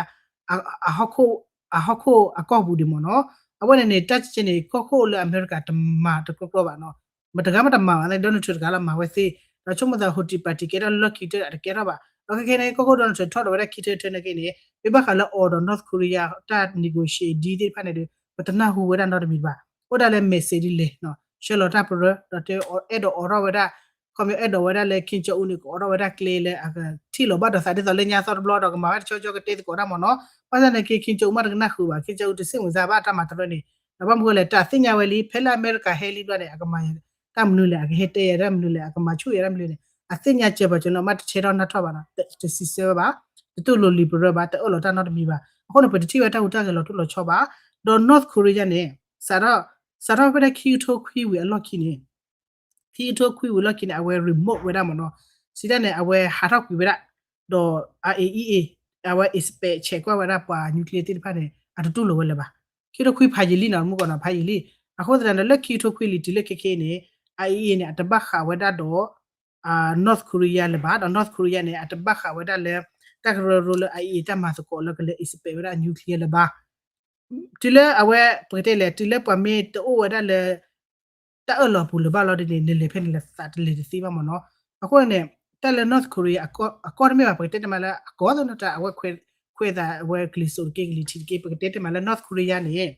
အဟီၣ်ခိၣ်, အဟီၣ်ခိၣ်အကီၢ်ပူၤဒံးမ့ၢ်နီၤ, အဝဲန့ၣ်န့ၣ် တၢ်ကဲန့ၣ် ကီၢ်ခိၣ်လၢအမဲရကၤတမၤတကျီကျီဘၣ်နီၤ, မတဂၤမတမၤဘၣ် Donald Trump တဂၤလၢမၤဝဲသ့, ဒီးဆိကမိၣ်သး ဟူးတံၢ်ပာ်တံၢ်ကဲထီၣ်လၢလီၢ်ခံကတၢၢ် အတကဲထီၣ်ဘၣ်, ဒီးခဲခဲန့ၣ် ကီၢ်ခိၣ် Donald Trump ထီၣ်ဒီးဝဲဒၣ်ခံထၢထၢနာ်က့န့ၣ် မ့ၢ်ဘၣ်ဃးလၢအီၤဒီး North Korea တၢ် negotiate deal သ့ၣ်တဖၣ်န့ၣ်ဒီး ပတနၢ်ဟူဝဲဒၣ်နီတမံၤဘၣ်, အိၣ်ဒၣ်လၢ message ဒ်လဲၣ်, ဆှၢလီၤတၢ်ပရၢ ဒီးတဲအဲၣ်ဒိးအိးထီၣ်ဝဲဒၣ်, ခီပညီအဲၣ်ဒိးဝဲဒၣ်လၢ Kim Jong Un န့ၣ် ကအိးထီၣ်ဝဲဒၣ်ကျဲလၢအကထံၣ်လိာ်ဘၣ်ဒီးသးဒ်သိးလၢညါသီတဘျီဒီးကမၤဝဲတဆီဆီကတဲသကိးတၢ်မ့ၢ်နီၤ, ဘၣ်ဆၣ်သနာ်က့ Kim Jong Un မ့ၢ်တကနၣ်ဃုာ်ဘၣ်, Kim Jong Un တစ့ၣ်မုၢ်စါဘၣ်တၢ်မၤတရၢန့ၣ်, ဒီးဘၣ်မနုၤလဲၣ် တၢ်သ့ၣ်ညါဝဲလံ ဖဲလၢအမဲရကၤဟဲလံဘျီန့ၣ် အကမၤတၢ်မနုၤလဲၣ် အကဟဲတဲယၤတၢ်မနုၤလဲၣ် အကမၤဆူၣ်ယၤတၢ်မနုၤန့ၣ် အသ့ၣ်ညါစၢၤပှၤကညီ မ့ၢ်တဆဲထီၣ်နၢ်ထီၣ်ဘၣ်နီၤ, တစံးဆၢဝဲဘၣ်, တတူၢ်လိာ်လံာ်ပရၢဘၣ်, တအၢၣ်လီၤတၢ်နီတမံၤဘၣ်, အဃိန့ၣ် ပတထံၣ်ဝဲတၢ်ဟူးတၢ်ဂဲၤလီၤတိၢ်လီၤဆီဘၣ်, ဒီး North Korea န့ၣ် စးထီၣ်, စးထီၣ်ဖဲဒၣ်ခံကထိခွံဝံၤအလီၢ်ခံန့ၣ် ခံကထိခွံဝံၤအလီၢ်ခံန့ၣ် အဝဲ remote ဝဲဒၣ်မ့ၢ်နီၤ, စံးတၢ်န့ၣ် အဝဲဟးထီၣ်ကွံာ်ဝဲဒၣ်, ဒီး IAEA အဝဲ inspect ဆဲးကွၢ်ဝဲဒၣ်ပှၤ nuclear သ့ၣ်တဖၣ်န့ၣ် အတတူၢ်လိာ်ဝဲလၢၤဘၣ်, ခံကထိခွံဖးယံာ်လံနီၤ မုၢ်ကီးနီၤ ဖးယံာ်လံ, အဃိသတးန့ၣ် လၢခံကထိခွံလံတုၤလၢခဲခဲအံၤန့ၣ် IAEA န့ၣ် အတဘၣ်ဃးဝဲဒၣ်ဒီး North Korea လၢၤဘၣ်, ဒီး North Korea န့ၣ် အတဘၣ်ဃးဝဲဒၣ်လၢ တၢ်ကရၢကရိလၢ IAEA တၢ်မၤသကိးလၢကလဲၤ inspect ဝဲဒၣ် nuclear လၢၤဘၣ်, တုၤလၢအဝဲ ပကတဲလဲၣ် တုၤလၢပှၤမ့ၢ်တအိၣ်ဝဲဒၣ်လၢ တၢ်အၢၣ်လီၤပူၤလၢၤဘၣ်လီၤဒ်န့ၣ် နလဲၤဖဲန့ၣ်လဲၤသးတလဲၤတသ့ဘၣ်မ့ၢ်နီၤ. အဃိန့ၣ် တၢ်လၢ North Korea အကီၢ်တမ့ၢ်ဘၣ် ပကတဲတမံၤလၢအကီၢ်သ့ၣ်နီၤ တၢ်အဝဲခွဲးသး အဝဲကလံၤစိးတက့ၢ်ကလံၤထံးတက့ၢ် ပကတဲတမံၤလၢ North Korea န့ၣ်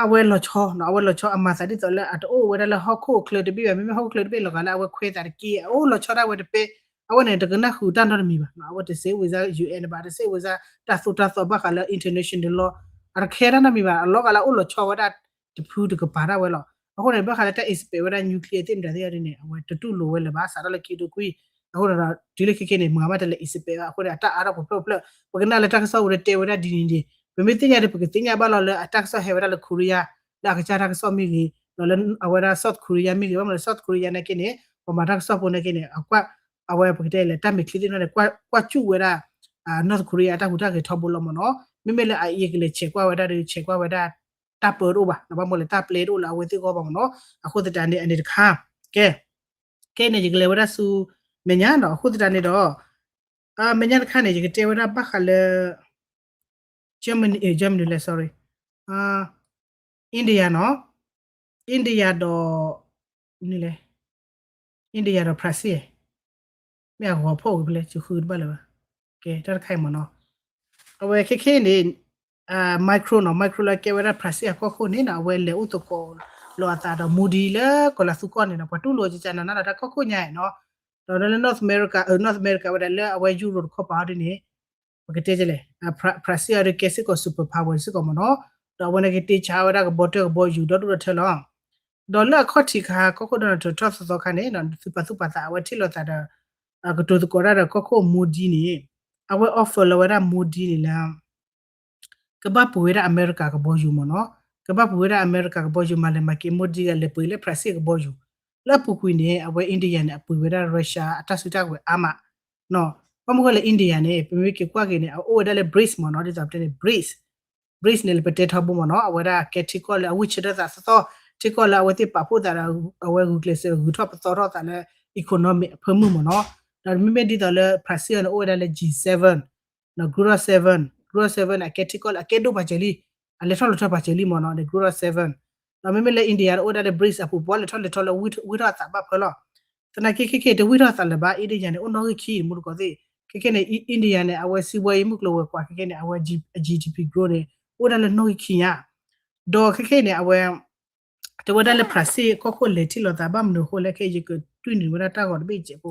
အဝဲလီၤဆီနီၤ အဝဲလီၤဆီအမၤသးဒ်သိးလၢအတအိၣ်ဝဲဒၣ်လၢဟီၣ်ခိၣ်ချၢတဘ့ၣ်ဘၣ် မ့မ့ၢ်ဟီၣ်ခိၣ်ချၢတဘ့ၣ်လီၤဂာ်လၢအဝဲခွဲးသးတက့ၢ် အအိၣ်လီၤဆီဒၣ်ဝဲတပဲ အဝဲန့ၣ် တကနၣ်ဃုာ်တၢ်နီတမံၤဘၣ်နီၤ အဝဲတစဲးဝံၤစါ ယူၣ်အဲၣ် ဘၣ် တစဲးဝံၤစါ တၢ်သိၣ်တၢ်သီဘၣ်ဃးလၢ international law အတခဲတၢ်နီတမံၤဘၣ် အလီၤဂာ်လၢအအိၣ်လီၤဆီဝဲဒၣ်တဖုတကပၤဒၣ်ဝဲလီၤ. အဃိန့ၣ် ဘၣ်ဃးလၢတၢ် expect ဝဲဒၣ် nuclear သ့ၣ်မတၤသ့ၣ်အီၤဒ်န့ၣ် အဝဲတတူၢ်လိာ်ဝဲလၢၤဘၣ် စးထီၣ်လၢခံကထိခွံ အဃိန့ၣ်ဒီး တုၤလၢခဲခဲန့ၣ် မၤဘၣ်တလဲၤ expect ဘၣ် အဃိန့ၣ် အတၢ်အါထီၣ်ပှဲၤဖျၢၣ်ဖျၢၣ် ပကနၣ်လၢတၢ်ကစီၣ်ပူၤတဲဝဲဒၣ်ဒ်န့ၣ်ဒ် ပမ့ၢ်သ့ၣ်ညါဒီး ပကသ့ၣ်ညါဘၣ်လီၤလၢအတၢ်ကစီၣ်ဟဲဝဲဒၣ်လၢ Korea လၢအကစၢ်တၢ်ကစီၣ်မ့ၢ်ဂ့ၤ ဒီးလၢအဝဲဒၣ် South Korea မ့ၢ်ဂ့ၤ ဘၣ်မနုၤလၢ South Korea နာ်က့န့ၣ် ပှၤမၤတၢ်ကစီၣ်ဖိနာ်က့န့ၣ် အဝဲပကတဲလဲၣ် တၢ်မဲာ်ချံသ့ၣ်တဖၣ်န့ၣ် ကွၢ်စူၣ်ဝဲဒၣ် North Korea အတၢ်ဟူးတၢ်ဂဲၤထီဘိလီၤမ့ၢ်နီၤ. မ့မ့ၢ်လၢအအံၤကလဲၤဆဲးကွၢ်ဝဲဒၣ်ဒီး ဆဲးကွၢ်ဝဲဒၣ် တၢ်ပၢတအိၣ်ဘၣ် ဘၣ်မနုၤလဲၣ် တၢ်ပျဲတအိၣ်လၢအဝဲသ့ၣ်အဂီၢ်ဘၣ်မ့ၢ်နီၤ. အဃိသတးန့ၣ် အန့ၣ်တခါ ကဲ ခဲအံၤန့ၣ် ယကလဲၤဝဲဒၣ်ဆူမဲာ်ညါနီၤ အဃိသတးန့ၣ်ဒီး မဲာ်ညါတခါန့ၣ် ယကတဲဝဲဒၣ်ဘၣ်ဃးလၢ Germany, Germany လဲၣ် sorry, India နီၤ, India ဒီး မနုၤလဲၣ်, India ဒီး Brazil မ့ၢ်အဂီၤဖီၣ်ဝံၤဖဲလဲၣ် ယဃုတဘၣ်လၢၤဘၣ်. ကဲ တၢ်တခါအံၤမ့ၢ်နီၤ, အဝဲခဲခဲအံၤန့ၣ် Macron နီၤ, Macron လၢကဲဝဲဒၣ် Brazil အကီၢ်ခိၣ်န့ၣ်နီၤ အဝဲလဲၤအိၣ်သကိးလိာ်အသးဒီး Modi လၢကီၢ်လၤသူကီၢ်န့ၣ်နီၤ, ပှၤတူၢ်လိာ်ကကနၤနၤဒီးတၢ်ကီၢ်ခိၣ်ညါနီၤ, ဒီးလၢ North America, North America ဝဲဒၣ်လၢအဝဲ Europe တခီပၤအီၤဒ်န့ၣ် ပကတဲလဲၣ်, Brazil အီၤဒ်ကဲစ့ၢ်ကီး superpower စ့ၢ်ကီးမ့ၢ်နီၤ, ဒီးအဝဲန့ၣ်ကတ့ဆါဝဲဒၣ်ကဘီတၢၢ်ကဘီယူၤဒီဒူၣ်ဒီထၢလီၤ. ဒီးလၢအခီၣ်ထံးခါ ကီၢ်ခိၣ် Donald Trump ထီၣ်သီသီခါန့ၣ် သုပာ်သူၣ်ပာ်သး အဝဲထံၣ်လိာ်သးဒီး ကတိၤသကိးတၢ်ဒီးကီၢ်ခိၣ် Modi န့ၣ် အဝဲ offer လီၤဝဲဒၣ် Modi န့ၣ်လၢ ကဘၣ်ပှ့ၤဝဲဒၣ်အမဲရကၤကဘီယူၤမ့ၢ်နီၤ, ကဘၣ်ပှ့ၤဝဲဒၣ်အမဲရကၤကဘီယူၤ မၤလဲၤမၤက့ၤ Modi ကလဲၤပှ့ၤလၢ Brazil ကဘီယူၤ, လၢအပူၤကွံာ်န့ၣ် အဝဲ India န့ၣ် အပှ့ၤဝဲဒၣ် Russia အတၢ်စုတၢ်ကဝဲၤအါမး, ဘၣ်မနုၤဃိလၢ India န့ၣ် ပမ့ၢ်က့ၤကွၢ်က့ၤန့ၣ် အအိၣ်ဝဲဒၣ်လၢ BRICS မ့ၢ်နီၤ, ဒ်သိးပတဲန့ၣ် BRICS, BRICS န့ၣ်လၢပတဲထီဘိမ့ၢ်နီၤ, အဝဲဒၣ်ကဲထံကီၢ်လၢအဝံၣ်ဆၢထၢၣ်သးသီသီ, ထံကီၢ်လၢအဝဲသ့ၣ်ပာ်ဖှိၣ်သးဒီး အဝဲဂုာ်ကျဲးစၢးဂုာ်ထီၣ်ပသီထီၣ်သးလၢ economic အဖၢမုၢ်မ့ၢ်နီၤ, ဒီးမ့မ့ၢ်ဒ်သိးလၢ Brazil န့ၣ် အိၣ်ဝဲဒၣ်လၢ G seven, နီၤ Group of Seven, Group of Seven န့ၣ် အကဲထံကီၢ်လၢအကဲဒိၣ်ပာ်စၢၤလံ, အလဲၤထီၣ်လဲၤထီပာ်စၢၤလံမ့ၢ်နီၤ, ဒီး Group of Seven, ဒီးမ့မ့ၢ်လၢ India န့ၣ် အိၣ်ဝဲဒၣ်လၢ BRICS အပူၤ ပှၤလဲၤထီၣ်လဲၤထီလၢဝံၣ်ထီၣ်အသးဘၣ်ဖၢလီၤ. သနာ်က့ခဲခဲတဝံၣ်ထီၣ်အသးလၢၤဘၣ်, India န့ၣ် အိၣ်နီၣ်ဂံၢ်ခံ မူတကိးသ့ၣ်, ခဲခဲန့ၣ် India န့ၣ် အဝဲစံးဝဲအံၤမုၢ်ကျိၤဝဲၤကွာ်ခဲခဲန့ၣ် အဝဲ GDP growth န့ၣ် အိၣ်ဝဲဒၣ်လၢနီၣ်ဂံၢ်ခံညါ, ဒီးခဲခဲန့ၣ် အဝဲ တဲဝဲဒၣ်လၢ Brazil ကီၢ်ခိၣ်လဲၤထံၣ်လိာ်သးဘၣ်မနုၤအဃိလဲၣ် ခဲအံၤယကတွံၢ်န့ၢ်ဝဲဒၣ်တၢ်ဂီၤတဘ့ၣ်စဲးဖိ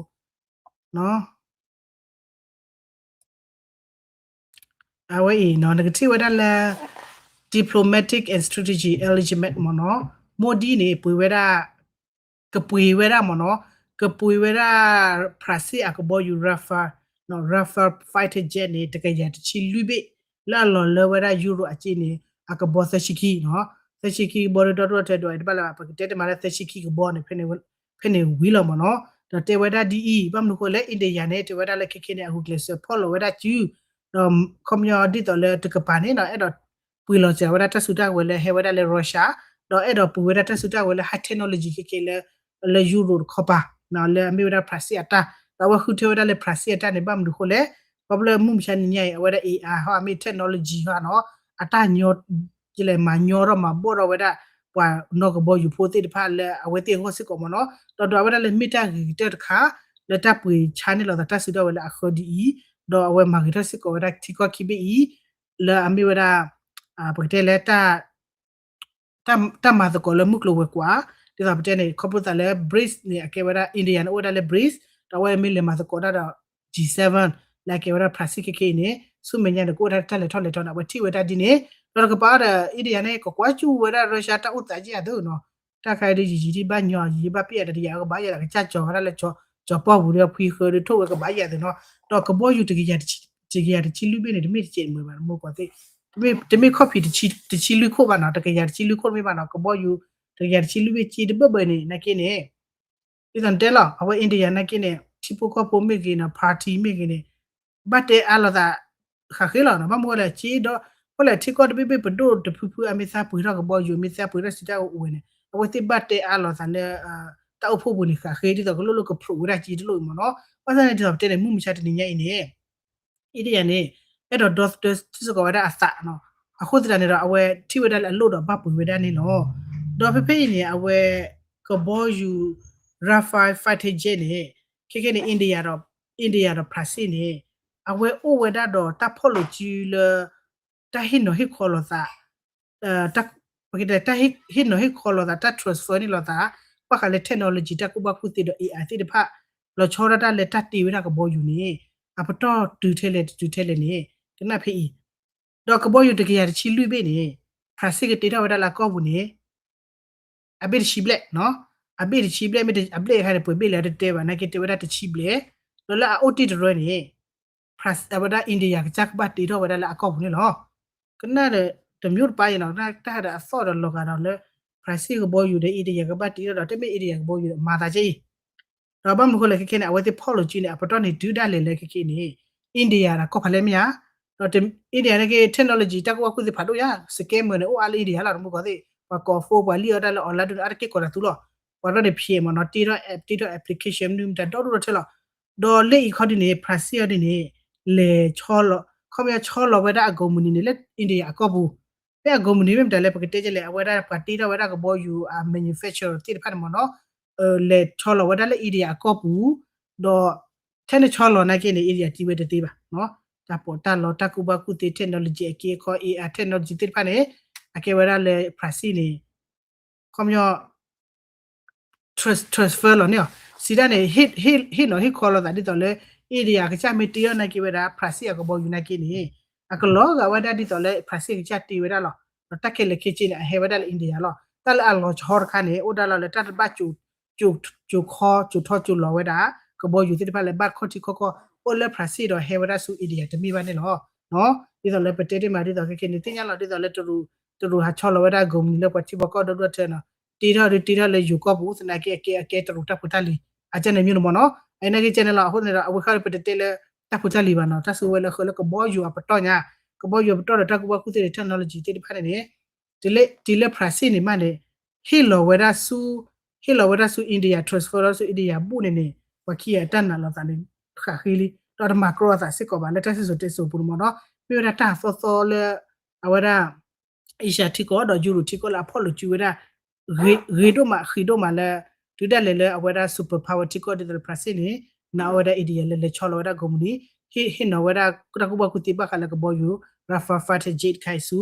အဝဲအံၤနီၤ နကထံၣ်ဝဲဒၣ်လၢ diplomatic and strategic alignment မ့ၢ်နီၤ, Modi န့ၣ် ပှ့ၤဝဲဒၣ် ကပှ့ၤဝဲဒၣ်မ့ၢ်နီၤ, ကပှ့ၤဝဲဒၣ် Brazil အကဘီယူၤ Rafale, Rafale fighter jet န့ၣ် တကယၤတဆံလွံၢ်ဘ့ၣ် လၢအလီၤလၢဝဲဒၣ် Euro အစ့န့ၣ် အကဘီသၢဆံခံနီၤ, သၢဆံခံကဘီဒီး ဒီဒူၣ်ဒီထၢဒီး တဘၣ်လၢၤဘၣ် ပကတဲတမံၤလၢသၢဆံခံကဘီန့ၣ် ဖဲန့ၣ်ဝံၤလီၤမ့ၢ်နီၤ, ဒီးတဲဝဲဒၣ်ဒ်အံၤ ဘၣ်မနုၤအဃိလဲၣ် India န့ၣ် တဲဝဲဒၣ်လၢခဲခဲန့ၣ် အဂုာ်ကျဲးစၢးဖီၣ်လီၤဝဲဒၣ်စု ဒီးခီပညီဒ်သိးလၢတကပၤန့ၣ်နီၤ အဲၣ်ဒိးပှ့ၤလီၤစှၤဝဲဒၣ်တၢ်စုတၢ်ကဝဲၤလၢဟဲဝဲဒၣ်လၢ Russia, ဒီးအဲၣ်ဒိးပှ့ၤဝဲဒၣ်တၢ်စုတၢ်ကဝဲၤလၢ high technology ခဲခဲလၢ လၢ Euro တခီပၤ လၢအမ့ၢ်ဝဲဒၣ် Brazil အတၢ်, ဒီးအဝဲဃုထၢဝဲဒၣ်လၢ Brazil အတၢ်န့ၣ် ဘၣ်မနုၤအဃိလဲၣ်, ခီဖျိမုၢ်မဆါတနံၤညါအံၤ အဝဲဒၣ် AI ဟီ အမ့ၢ် technology ဟီနီၤ အတၢ်ညီ ကလဲၤမၤညီထီၣ်မၤဘီၣ်ထီၣ်ဝဲဒၣ် ပှၤနီၢ်ကဘီယူၤဖိသ့ၣ်တဖၣ်လၢအဝဲသ့ၣ်အဂီၢ်စ့ၢ်ကီးမ့ၢ်နီၤ, ဒီးဒွးဝဲဒၣ်လၢမ့ၢ်တၢ်ဂ့ၤကတၢၢ်တခါ လၢတၢ်ပှ့ၤဆါန့ၢ်လိာ်သးတၢ်စုတၢ်ဝဲၤလၢအဃၢဒ်အံၤ, ဒီးအဝဲမၤဂ့ၤထီၣ်စ့ၢ်ကီးဝဲဒၣ်ထံကီၢ်ခံဘ့ၣ်အံၤ လၢအမ့ၢ်ဝဲဒၣ် ပကတဲလၢ တၢ်မၤသကိးလၢမုၢ်ကျိၤဝဲၤကွာ်, ဒ်သိးပတဲန့ၣ် ခီဖျိသးလၢ BRICS န့ၣ် အကဲဝဲဒၣ် India န့ၣ် အိၣ်ဝဲဒၣ်လၢ BRICS, ဒီးအဝဲမ့ၢ်လဲၤမၤသကိးတၢ်ဒီး G seven လၢအကဲဝဲဒၣ် Brazil ခဲခဲအံၤန့ၣ် ဆူမဲာ်ညါန့ၣ် ကအိၣ်ဝဲဒၣ်တၢ်လဲၤထီၣ်လဲၤထီန့ၣ် အဝဲထံၣ်ဝဲဒၣ်ဒ်န့ၣ်, ဒီးတကပၤဒီး India န့ၣ် ကကွၢ်စူၣ်ဝဲဒၣ် Russia တၢ်အိၣ်သးကယၤသုနီၤ, တၢ်ခါအံၤဒ်ယံာ်ယံာ်ဒ်ဘၣ်ညီ ယံာ်ယံာ်ဘၣ်ပ့ၢ်အတယၤ ကဘၣ်ယၤဒီးကစၢ်ကၠီၤဝဲဒၣ်လၢ ကၠီၤပီၢ်ပူၤဒီးဖှံဃၢၤဒီးထိၣ်ဝဲကဘၣ်ယၤသုနီၤ, ဒီးကဘီယူၤ တကယၤတဆံလွံၢ်ဘ့ၣ်န့ၣ် တမ့ၢ်တစဲးမုာ်ဘၣ် မ့ၢ်ကီးသ့ၣ် တမ့ၢ်ခီၣ်ဖံးတဆံလွံၢ်ခိၣ်ဘၣ်နီၤ, တကယၤတဆံလွံၢ်ခိၣ်တမ့ၢ်ဘၣ်နီၤ, ကဘီယူၤ တကယၤတဆံလွံၢ်ဘ့ၣ်က့တဘၢၣ်ဘၢၣ်န့ၣ် နာ်က့န့ၣ် ဒ်သိးနတဲလီၤ အဝဲ India နာ်က့န့ၣ် ထံဖိကီၢ်ဖိမ့ၢ်ဂ့ၤနီၤ party မ့ၢ်ဂ့ၤန့ၣ် ဘၣ်တဲအါလိာ်သး ဃးဃ့လီၤနီၤ, ဘၣ်မနုၤဃိလဲၣ် က့ဒီး ဃိလဲၣ်ထံကီၢ်တဘ့ၣ်ဘ့ၣ်ပဒိၣ်တဖုဖု အမ့ၢ်သးပှ့ၤထီၣ်ကဘီယူၤ မ့ၢ်သးပှ့ၤထီၣ်စုတၢ်အိၣ်ဝဲန့ၣ် အဝဲသ့ၣ်ဘၣ်တဲအါလိာ်သးလၢ တၢ်အိၣ်ဖှိၣ်ပူၤန့ၣ် ဃးဃ့ ဒ်သိးကလိၣ်လိၣ်ကဖျိးဝဲဒၣ်က့တလိၣ်အံၤမ့ၢ်နီၤ, ဘၣ်ဆၣ်န့ၣ်ဒ်သိးပတဲန့ၣ် မုၢ်မဆါတနံၤညါအံၤန့ၣ် India န့ၣ် အဲၣ်ဒိးဒီသဒၢစ့ၢ်ကီးဝဲဒၣ်အသးနီၤ, အဃိသတးန့ၣ်ဒီး အဝဲထံၣ်ဝဲဒၣ်လၢအလိၣ်ဒီးဘၣ်ပှ့ၤဝဲဒၣ်န့ၣ်လီၤ. ဒီးဖဲဖဲအံၤန့ၣ် အဝဲ ကဘီယူၤ Rafale fighter jet န့ၣ် ခဲခဲန့ၣ် India ဒီး India ဒီး Brazil န့ၣ် အဝဲအိၣ်ဝဲဒၣ်ဒီးတၢ်ဖီၣ်လိာ်စုလၢ တၢ်ဟ့ၣ်နီၤဟ့ၣ်ခီလိာ်သး ပကတဲတၢ်ဟ့ၣ်နီၤဟ့ၣ်ခီလိာ်သး တၢ် transfer န့ၣ်လိာ်သး ဘၣ်ဃးလၢ technology တၢ်ကူၣ်ဘၣ်ကူၣ်သ့ဒီး AI သ့ၣ်တဖၣ် လီၤဆီဒၣ်တၢ်လၢတၢ်တ့ဝဲဒၣ်ကဘီယူၤန့ၣ် အပတီၢ်တုၤထဲလဲၣ်တတုၤထဲလဲၣ်န့ၣ် ကနၣ်ဖဲအံၤ ဒီးကဘီယူၤတကယၤတဆံလွံၢ်ဘ့ၣ်န့ၣ် Brazil ကတ့ထီၣ်ဝဲဒၣ်လၢအကီၢ်ပူၤန့ၣ် အဘ့ၣ်တဆံဘျဲၣ်နီၤ အဘ့ၣ်တဆံဘျဲၣ် မ့ၢ်အဘျဲၣ်အခါန့ၣ် ပှဲၤဘ့ၣ်လဲၣ်တတဲဘၣ် နာ်က့တဲဝဲဒၣ်တဆံဘျဲၣ် ဒီးလၢအအိၣ်တ့ၢ်တရၢန့ၣ် အဝဲဒၣ် India ကစၢ်ကဘၣ်တ့ထီၣ်ဝဲဒၣ်လၢအကီၢ်ပူၤန့ၣ်လီၤ. ကနၣ်ဒီးတမံၤတပၤအံၤနီၤ တၢ်ဟးဒီးအသီၣ်ဒီးလီၤဂာ်ဒီးလၢ Brazil ကဘီယူၤဒီး India ကဘၣ်တ့ထီၣ်ဒီး တမ့ၢ် India ကဘီယူၤဒီးမၤသးကဲအံၤ ဒီးဘၣ်မနုၤဃိလဲၣ်ခဲခဲန့ၣ် အဝဲသ့ၣ်ဖီၣ်လိာ်စုန့ၣ် အပတီၢ်န့ၣ်တုၤဒၣ်လဲာ်လၢခဲခဲန့ၣ် India ဒီးကီၢ်ဖးလဲၢ်မ့ၢ်ဧါ ဒီး India န့ၣ်က့ technology တၢ်ကူၣ်ဘၣ်ကူၣ်သ့ဖးဒိၣ်ယါ scammer န့ၣ် အိၣ်အါလၢ India လီၤ တမူကီၢ်သ့ၣ် ပှၤကိး phone ပှၤလံၣ်အီၣ်တၢ်လၢ online ဒုန့ၣ် အါတက့ၢ်ကိးတၢ်သူလီၤ ပှၤဒီးန့ၣ်ဖျဲးမ့ၢ်နီၤ တ့ထီၣ် app တ့ထီၣ် application မနုၤမတၤဒီဒိၣ်ဒီထၢလီၤ ဒီးလၢအံၤခီဒုန့ၣ် Brazil အီၤဒုန့ၣ် လဲၤဆီလီၤ ခီပညီဆီလီၤဝဲဒၣ်အကုမ္ပဏီန့ၣ်လၢ India အကီၢ်ပူၤ မ့ၢ်အကုမ္ပဏီမ့ၢ်မတၤလဲၣ် ပကတဲကလဲၣ် အဝဲဒၣ်ပှၤတ့ထီၣ်ဝဲဒၣ်ကဘီယူၤအ manufacturer သ့ၣ်တဖၣ်န့ၣ်မ့ၢ်နီၤ လဲၤဆီလီၤဝဲဒၣ်လၢ India အကီၢ်ပူၤ ဒီး ထဲန့ၣ်ဆီလီၤနာ်က့န့ၣ် India တ့ဝဲတသ့ဘၣ် တၢ်ပီးတၢ်လီတၢ်ကူၣ်ဘၣ်ကူၣ်သ့ technology အက့အခီ AI technology သ့ၣ်တဖၣ်န့ၣ် အကဲဝဲဒၣ်လၢ Brazil န့ၣ် ခီပညီ transfer လီၤန့ၣ်အီၤ စံးဒၣ်န့ၣ် ဟ့ၣ်နီၤဟ့ၣ်ခီလိာ်သးဒ်သိးလၢ India ကစၢ်မ့ၢ်တ့ထီၣ်နာ်က့ဝဲဒၣ် Brazil အကဘီယူၤနာ်က့န့ၣ် အကလီၤဂာ်ဝဲဒၣ်ဒ်သိးလၢ Brazil ကစၢ်တ့ဝဲဒၣ်လီၤ ဒီးတၢ်ခဲလၢာ်ခဲဆ့န့ၣ် အဟဲဝဲဒၣ်လၢ India လီၤ တၢ်လၢအလီၤဆီတခါန့ၣ် အိၣ်ဒၣ်လီၤလၢတၢ်တဘၣ် ကၠိၤခီကၠိၤထီကၠိၤလီၤဝဲဒၣ် ကဘီယူၤသ့ၣ်တဖၣ်လၢဘၣ်ခီၣ်ထံးခီၣ်ကီၢ် အိၣ်လၢ Brazil ဒီးဟဲဝဲဒၣ်ဆူ India တမ့ၢ်ဘၣ်န့ၣ်လီၤ. ဒ်သိးလၢပတဲတ့ၢ်မး ဒ်သိးခဲခဲန့ၣ် သ့ၣ်ညါလီၤ ဒ်သိးလၢတရူး တရူးဟးဆီလီၤဝဲဒၣ် ကုမ္ပဏီ လၢပှၤထံပှၤကီၢ်ဒီဒိၣ်ထၢနီၤ တ့ထီၣ်ဒုတ့ထီၣ်လၢယိၤကီၢ်ပူၤ သနာ်က့အကဲအကဲတရူးတၢ်ဖိတၢ်လံၤ အကဲန့ၣ်မ့ၢ်န့ၣ်မ့ၢ်နီၤ အန့ၣ်က့ကဲန့ၣ်လီၤ အဃိန့ၣ်ဒီး အဝဲဃီပတတဲလၢ တၢ်ဖိတၢ်လံၤဘၣ်နီၤ တၢ်စုဝဲလၢဃၢလၢကဘီယူၤအပတီၢ်ညါ ကဘီယူၤအပတီၢ်ဒီးတၢ်ကူၣ်ဘၣ်ကူၣ်သ့ဒီး technology သ့ၣ်တဖၣ်န့ၣ်န့ၣ် တုၤလၢ Brazil န့ၣ်မးန့ၣ် ဟ့ၣ်လီၤဝဲဒၣ်ဆူ ဟ့ၣ်လီၤဝဲဒၣ်ဆူ India transfer လီၤဆူ India ဘူၣ်န့ၣ်န့ၣ် ပှၤခံဂၤအတၢ်နာ်လီၤသးန့ၣ် ဃၣ်ဃ့လံ ဒီးတမၤကြီအသးစ့ၢ်ကီးဘၣ် လၢတၢ်စံၣ်စိၤတဲစိၤပူၤန့ၣ်မ့ၢ်နီၤ မ့ၢ်ဝဲဒၣ်တၢ်သီသီလၢ အဝဲဒၣ် Asia ထံကီၢ်ဒီး Europe ထံကီၢ်လၢအဖီၣ်လိာ်စုဝဲဒၣ် ဂ့ၤဒိၣ်မး ဃံးဒိၣ်မးလၢ တုၤဒၣ်လဲာ်လၢအဝဲဒၣ် super power ထံကီၢ်ဒ်သိးလၢ Brazil န့ၣ် နာ်အီၤဝဲဒၣ် India လၢလဲၤဆီလီၤဝဲဒၣ် ကုမ္ပဏီ ဟ့ၣ်နီၤဝဲဒၣ်တၢ်ကူၣ်ဘၣ်ကူၣ်သ့ဘၣ်ဃးလၢကဘီယူၤ Rafale fighter jet တခါအံၤဆူ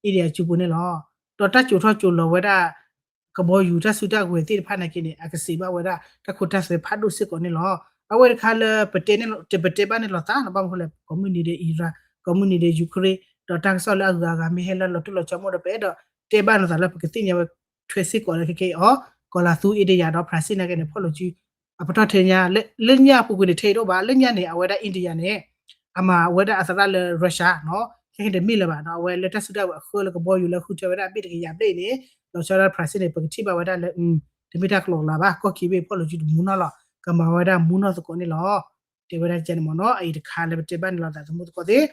India စုပူၤန့ၣ်လီၤ. ဒီးတၢ်ကၠိၤထီၣ်ကၠိၤလီၤဝဲဒၣ် ကဘီယူၤတၢ်စုတၢ်ကဝဲၤသ့ၣ်တဖၣ်နာ်က့န့ၣ် အကစံးဘၣ်ဝဲဒၣ် တၢ်ခိတၢ်သွဲဖးဒိၣ်စ့ၢ်ကီးန့ၣ်လီၤ. အဝဲတခါလၢ ပတဲဘၣ်န့ၣ်လီၤသး ဘၣ်မနုၤဃိလဲၣ် ကိးမုၢ်နံၤဒီး Iran ကိးမုၢ်နံၤဒီး Ukraine ဒီးတၢ်ကစီၣ်လၢအဂုၤအဂၤမ့ၢ်ဟဲလၢလီၤတိၢ်လီၤဆီမ့ၢ်ဒီး ပအဲၣ်ဒိးတဲဘၣ်န့ၣ်လီၤသးလၢပကသ့ၣ်ညါဝဲထွဲစ့ၢ်ကီးလၢခဲခဲအံၤအီၤ ကီၤလၤသူ India ဒီး Brazil နာ်က့န့ၣ် ဖီၣ်လိာ်စု အပတီၢ်ထဲညါ လၢညါအပူၤကွံာ်န့ၣ် ထဲအံၤတအိၣ်ဘၣ် လၢညါန့ၣ် အဝဲဒၣ် India န့ၣ် အမၤဝဲဒၣ်အသရၣ်လၢ Russia နီၤ ခဲခဲတမ့ၢ်လၢၤဘၣ်နီၤ အဝဲလၢတၢ်စုတၢ်ဝဲၤအဃၢလၢကဘီယူၤလၢဃုထၢဝဲဒၣ်အဘ့ၣ်တကယၤဘျဲၣ်အံၤန့ၣ် လီၤဆီဒၣ် Brazil န့ၣ် ပကထံၣ်ဘၣ်ဝဲဒၣ်လၢ တမ့ၢ်တၢ်ကလီကလီဘၣ် ကီၢ်ခံဘ့ၣ်ဖီၣ်လိာ်စုတမူနီၢ်လီၤ ကမၤဝဲဒၣ်မူနီၢ်သကိးန့ၣ်လီၤ တဲဝဲဒၣ်ကန့ၣ်မ့ၢ်နီၤ အအံၤတခါလၢပတဲဘၣ်န့ၣ်လီၤသးသမူသကိးသ့ၣ်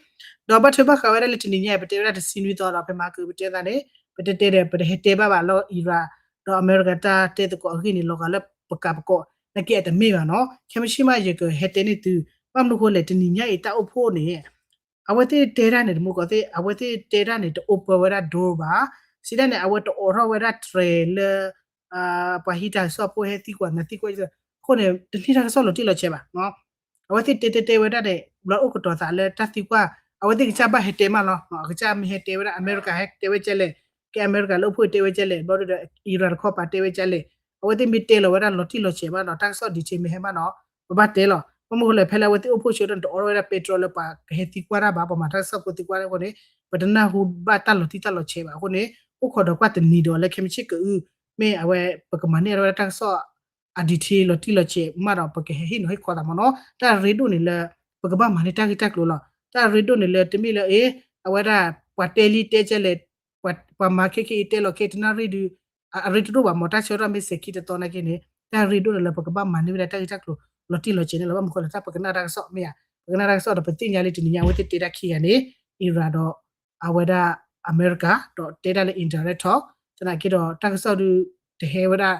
ဒီးဘၣ်ထွဲဘၣ်ဃးဝဲဒၣ်လၢတနံၤညါအံၤ ပတဲဝဲဒၣ်တဆံနွံသီဒီး ဖဲမဟါကပတဲသးန့ၣ် ပတဲတဲဒီး ပတဟဲတဲဘၣ်ဘၣ်လၢ Iran ဒီးအမဲရကၤ တၢ်တဲသကိးအဂ့ၢ်န့ၣ် လီၤဂာ်လၢပကးပကီး နာ်က့အတမ့ၢ်ဘၣ်နီၤ ခဲမုၢ်ဆ့ၣ်မး ယကဟဲတဲန့ၢ်သု ဘၣ်မနုၤဃိလဲၣ် တနံၤညါအံၤတၢ်အိၣ်ဖှိၣ်န့ၣ် အဝဲသ့ၣ်တဲတၢ်န့ၣ် တမူကီၢ်သ့ၣ် အဝဲသ့ၣ်တဲတၢ်န့ၣ် တအိၣ်ပၢဝဲဒၣ် drone ဘၣ် စံးဒၣ်န့ၣ် အဝဲတအိးထီၣ်ဝဲဒၣ်တြဲၤလၢ ပှၤဟံးတၢ်ကစီၣ်ဖိဟဲသံကွၢ်နသံကွၢ် အဃိန့ၣ် တန့ၢ်တၢ်ကစီၣ်လီၤတံၢ်လီၤဆဲးဘၣ် အဝဲသ့ၣ်တဲတဲတဲဝဲဒၣ်န့ၣ် ဘျီအိၣ်ကတီၤသးလၢတၢ်သံကွၢ် အဝဲသ့ၣ်ကစၢ်ဘၣ်ဟဲတဲမးလီၤ အကစၢ်မ့ၢ်ဟဲတဲဝဲဒၣ် အမဲရကၤဟဲတဲဝဲကဲလဲၣ် ကဲအမဲရကၤလၢအိၣ်ဖှိၣ်တဲဝဲကဲလဲၣ် ဘျီဒီး Iran တခီပၤတဲဝဲကဲလဲၣ် အဝဲသ့ၣ်မ့ၢ်တဲလီၤဝဲဒၣ်လီၤတံၢ်လီၤဆဲးဘၣ်ဒီး တၢ်ကစီၣ် detail မ့ၢ်ဟဲမးနီၤ ပဘၣ်တဲလီၤ ဘၣ်မနုၤဃိလဲၣ် ဖဲလၢအဝဲသ့ၣ်အိၣ်ဖှိၣ်ဆၢဒီး တအိးထီၣ်ဝဲဒၣ် ပ့းတြီလၢပှၤကဟဲသံကွၢ်တၢ်ဘၣ် ပှၤမၤတၢ်ကစီၣ်ဖိသံကွၢ်တၢ်အဃိန့ၣ် ပတနၢ်ဟူဘၣ်တၢ်လီၤတံၢ်တၢ်လီၤဆဲးဘၣ်အဃိန့ၣ် အိၣ်ခိးဒီးကွၢ်တနံၤဒီးလၢခဲမုၢ်ဆ့ၣ်ကအု မ့ၢ်အဝဲ ပကမၤန့ၢ်အီၤဝဲဒၣ်တၢ်ကစီၣ် အ detail လီၤတံၢ်လီၤဆဲးမးဒီး ပကဟဲဟ့ၣ်နီၤဟ့ၣ်ခီသးမ့ၢ်နီၤ တၢ်ရ့ဒိၣ်န့ၣ်လၢ ပကဘၣ်မၤန့ၢ်တၢ်ဂ့ၢ်တၢ်ကျိၤလီၤ တၢ်ရ့ဒိၣ်န့ၣ်လၢ တမ့ၢ်လၢ အ့ အဝဲဒၣ် ပှၤတဲလံတဲကဲလဲၣ် ပှၤမၤခဲက့အံၤတဲလီၤခဲတနၣ်ရံၣ်ဒုး အရ့တဒိၣ်ဘၣ်မ့ၢ် တၢ်ဆၢထီၣ်မ့ၢ်စဲၤခံတသီနာ်က့န့ၣ် တၢ်ရ့ဒိၣ်န့ၣ်လၢ ပကဘၣ်မၤန့ၢ်ဝဲဒၣ်တၢ်ဂ့ၢ်တၢ်ကျိၤ လီၤတံၢ်လီၤဆဲးန့ၣ်လီၤ ဘၣ်မနုၤဃိလဲၣ် တၢ်ပကနၣ်တၢ်ကစီၣ်မ့ၢ်ဧါ ပကနၣ်တၢ်ကစီၣ်ဒီး ပသ့ၣ်ညါလံတနံၤညါ အဝဲသ့ၣ်တဲဒၣ်ခံဂၤန့ၣ် Iran ဒီး အဝဲဒၣ် အမဲရကၤ ဒီးတဲဒၣ်လၢ indirect talk သနာ်က့ဒီး တၢ်ကစီၣ်ဒုး တဟဲဝဲဒၣ်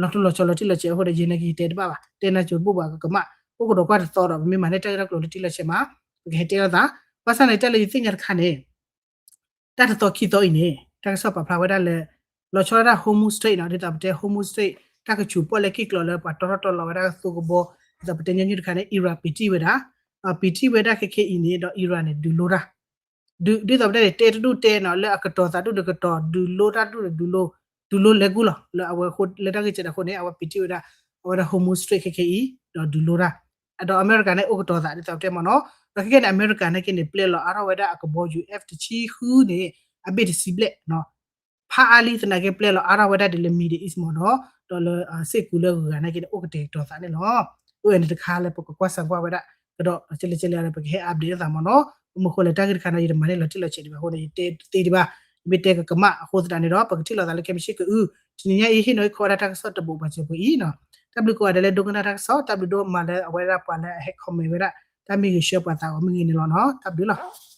လီၤတိၢ်လီၤဆီလီၤတံၢ်လီၤဆဲးအဃိဒီး ယဲနာ်က့ယတဲတဘၣ်ဘၣ် တဲနၢ်ကၠိတဘိၣ်ဘၣ်ကကမၣ် အိၣ်ကဒီးကွၢ်တသီဒီး ပမ့ၢ်မၤန့ၢ်တၢ်ဂ့ၢ်တၢ်ကျိၤလီၤတံၢ်လီၤဆဲးမး ပကဟဲတဲလိာ်သး ဘၣ်ဆၣ်န့ၣ် တၢ်လၢယသ့ၣ်ညါတခါန့ၣ် တၢ်တသီခံသီအံၤန့ၣ် တၢ်ကစီၣ်ပာ်ဖျါဝဲဒၣ်လၢ လီၤဆီဒၣ် Hormuz Strait နီၤ ဒ်သိးပတဲ Hormuz Strait တၢ်ကဆူးပီၣ်လဲၣ်ခံကျိၤလၢပှၤတီထီၣ်တီလီၤဝဲဒၣ်သိကဘီ, ဒ်သိးပတဲညီနုၢ်တခါန့ၣ် Iran ပံာ်တံၢ်ဝဲဒၣ်, ပံာ်တံၢ်ဝဲဒၣ်ခဲခဲအံၤန့ၣ်ဒီး Iran န့ၣ် ဒုးလိတၢ် ဒ်သိးပတဲန့ၣ် တဲတဒူၣ်တဲနီၤ လၢအကတီၤသးဒူၣ်န့ၣ်ကတီၤ, ဒုးလိတၢ်ဒူၣ်န့ၣ် ဒုးလိလဲၤကူလီၤ. လၢအဝဲအဃိလၢတၢ်ဂ့ၢ်ကဲတၢ်အဃိန့ၣ် အဝဲပံာ်တံၢ်ဝဲဒၣ် အဝဲဒၣ် Hormuz Strait ခဲခဲအံၤ ဒီးဒုးလိတၢ်, ဒီးအမဲရကၤန့ၣ် အိၣ်ကတီၤသးဒ်သိးပတဲမ့ၢ်နီၤ. ဒီးခဲခဲန့ၣ် အမဲရကၤန့ၣ်က့န့ၣ် ပျဲလီၤအါထီၣ်ဝဲဒၣ်အကဘီယူၤ F တဆံဃုန့ၣ် အဘ့ၣ်တဆံဘျဲၣ် ဖးအါလံသနာ်က့ ပျဲလီၤအါထီၣ်ဝဲဒၣ်ဒ်လၢ Middle East မ့ၢ်နီၤ, ဒီးလၢစ့ၢ်ကီးလၢအဂၤနာ်က့န့ၣ် အိၣ်ကတဲာ်ကတီၤသးန့ၣ်လီၤ. အဝဲန့ၣ်တခါလၢပကကွၢ်စၢၤကွၢ်ဝဲဒၣ်, ကဒီးကလဲၤကလဲၤဒီး ပကဟဲ update သးမ့ၢ်နီၤ. ပမ့ၢ်ဃိလဲၣ်တၢ်ဂ့ၢ်တခါန့ၣ် ယတမၤန့ၢ်လီၤတံၢ်လီၤဆဲးဒံးဘၣ်အဃိန့ၣ် ယတဲတသ့ဒံးဘၣ်, ယမ့ၢ်တဲကကမၣ်အဃိသတးန့ၣ်ဒီး ပကထံၣ်လိာ်သးလၢခဲမုၢ်ဆ့ၣ်ကအု, တနံၤညါအံၤ ဟ့ၣ်နီၤဟ့ၣ်ခီဝဲဒၣ်တၢ်ကစီၣ်တဘိးပှၤစၢၤဖိအံၤနီၤ. တၢ်ဘျုးကိးဂၤဒဲးလၢဒိကနၣ်တၢ်ကစီၣ်, တၢ်ဘျုးဒိၣ်မးလၢအဝဲဒၣ်ပှၤလၢအဟဲ comment ဝဲဒၣ်, တၢ်မ့ၢ်ဂ့ၤဆှၢပှၤသးဂီၤမ့ၢ်ဂ့ၤန့ၣ်လီၤနီၤ. တၢ်ဘျုးလီၤ.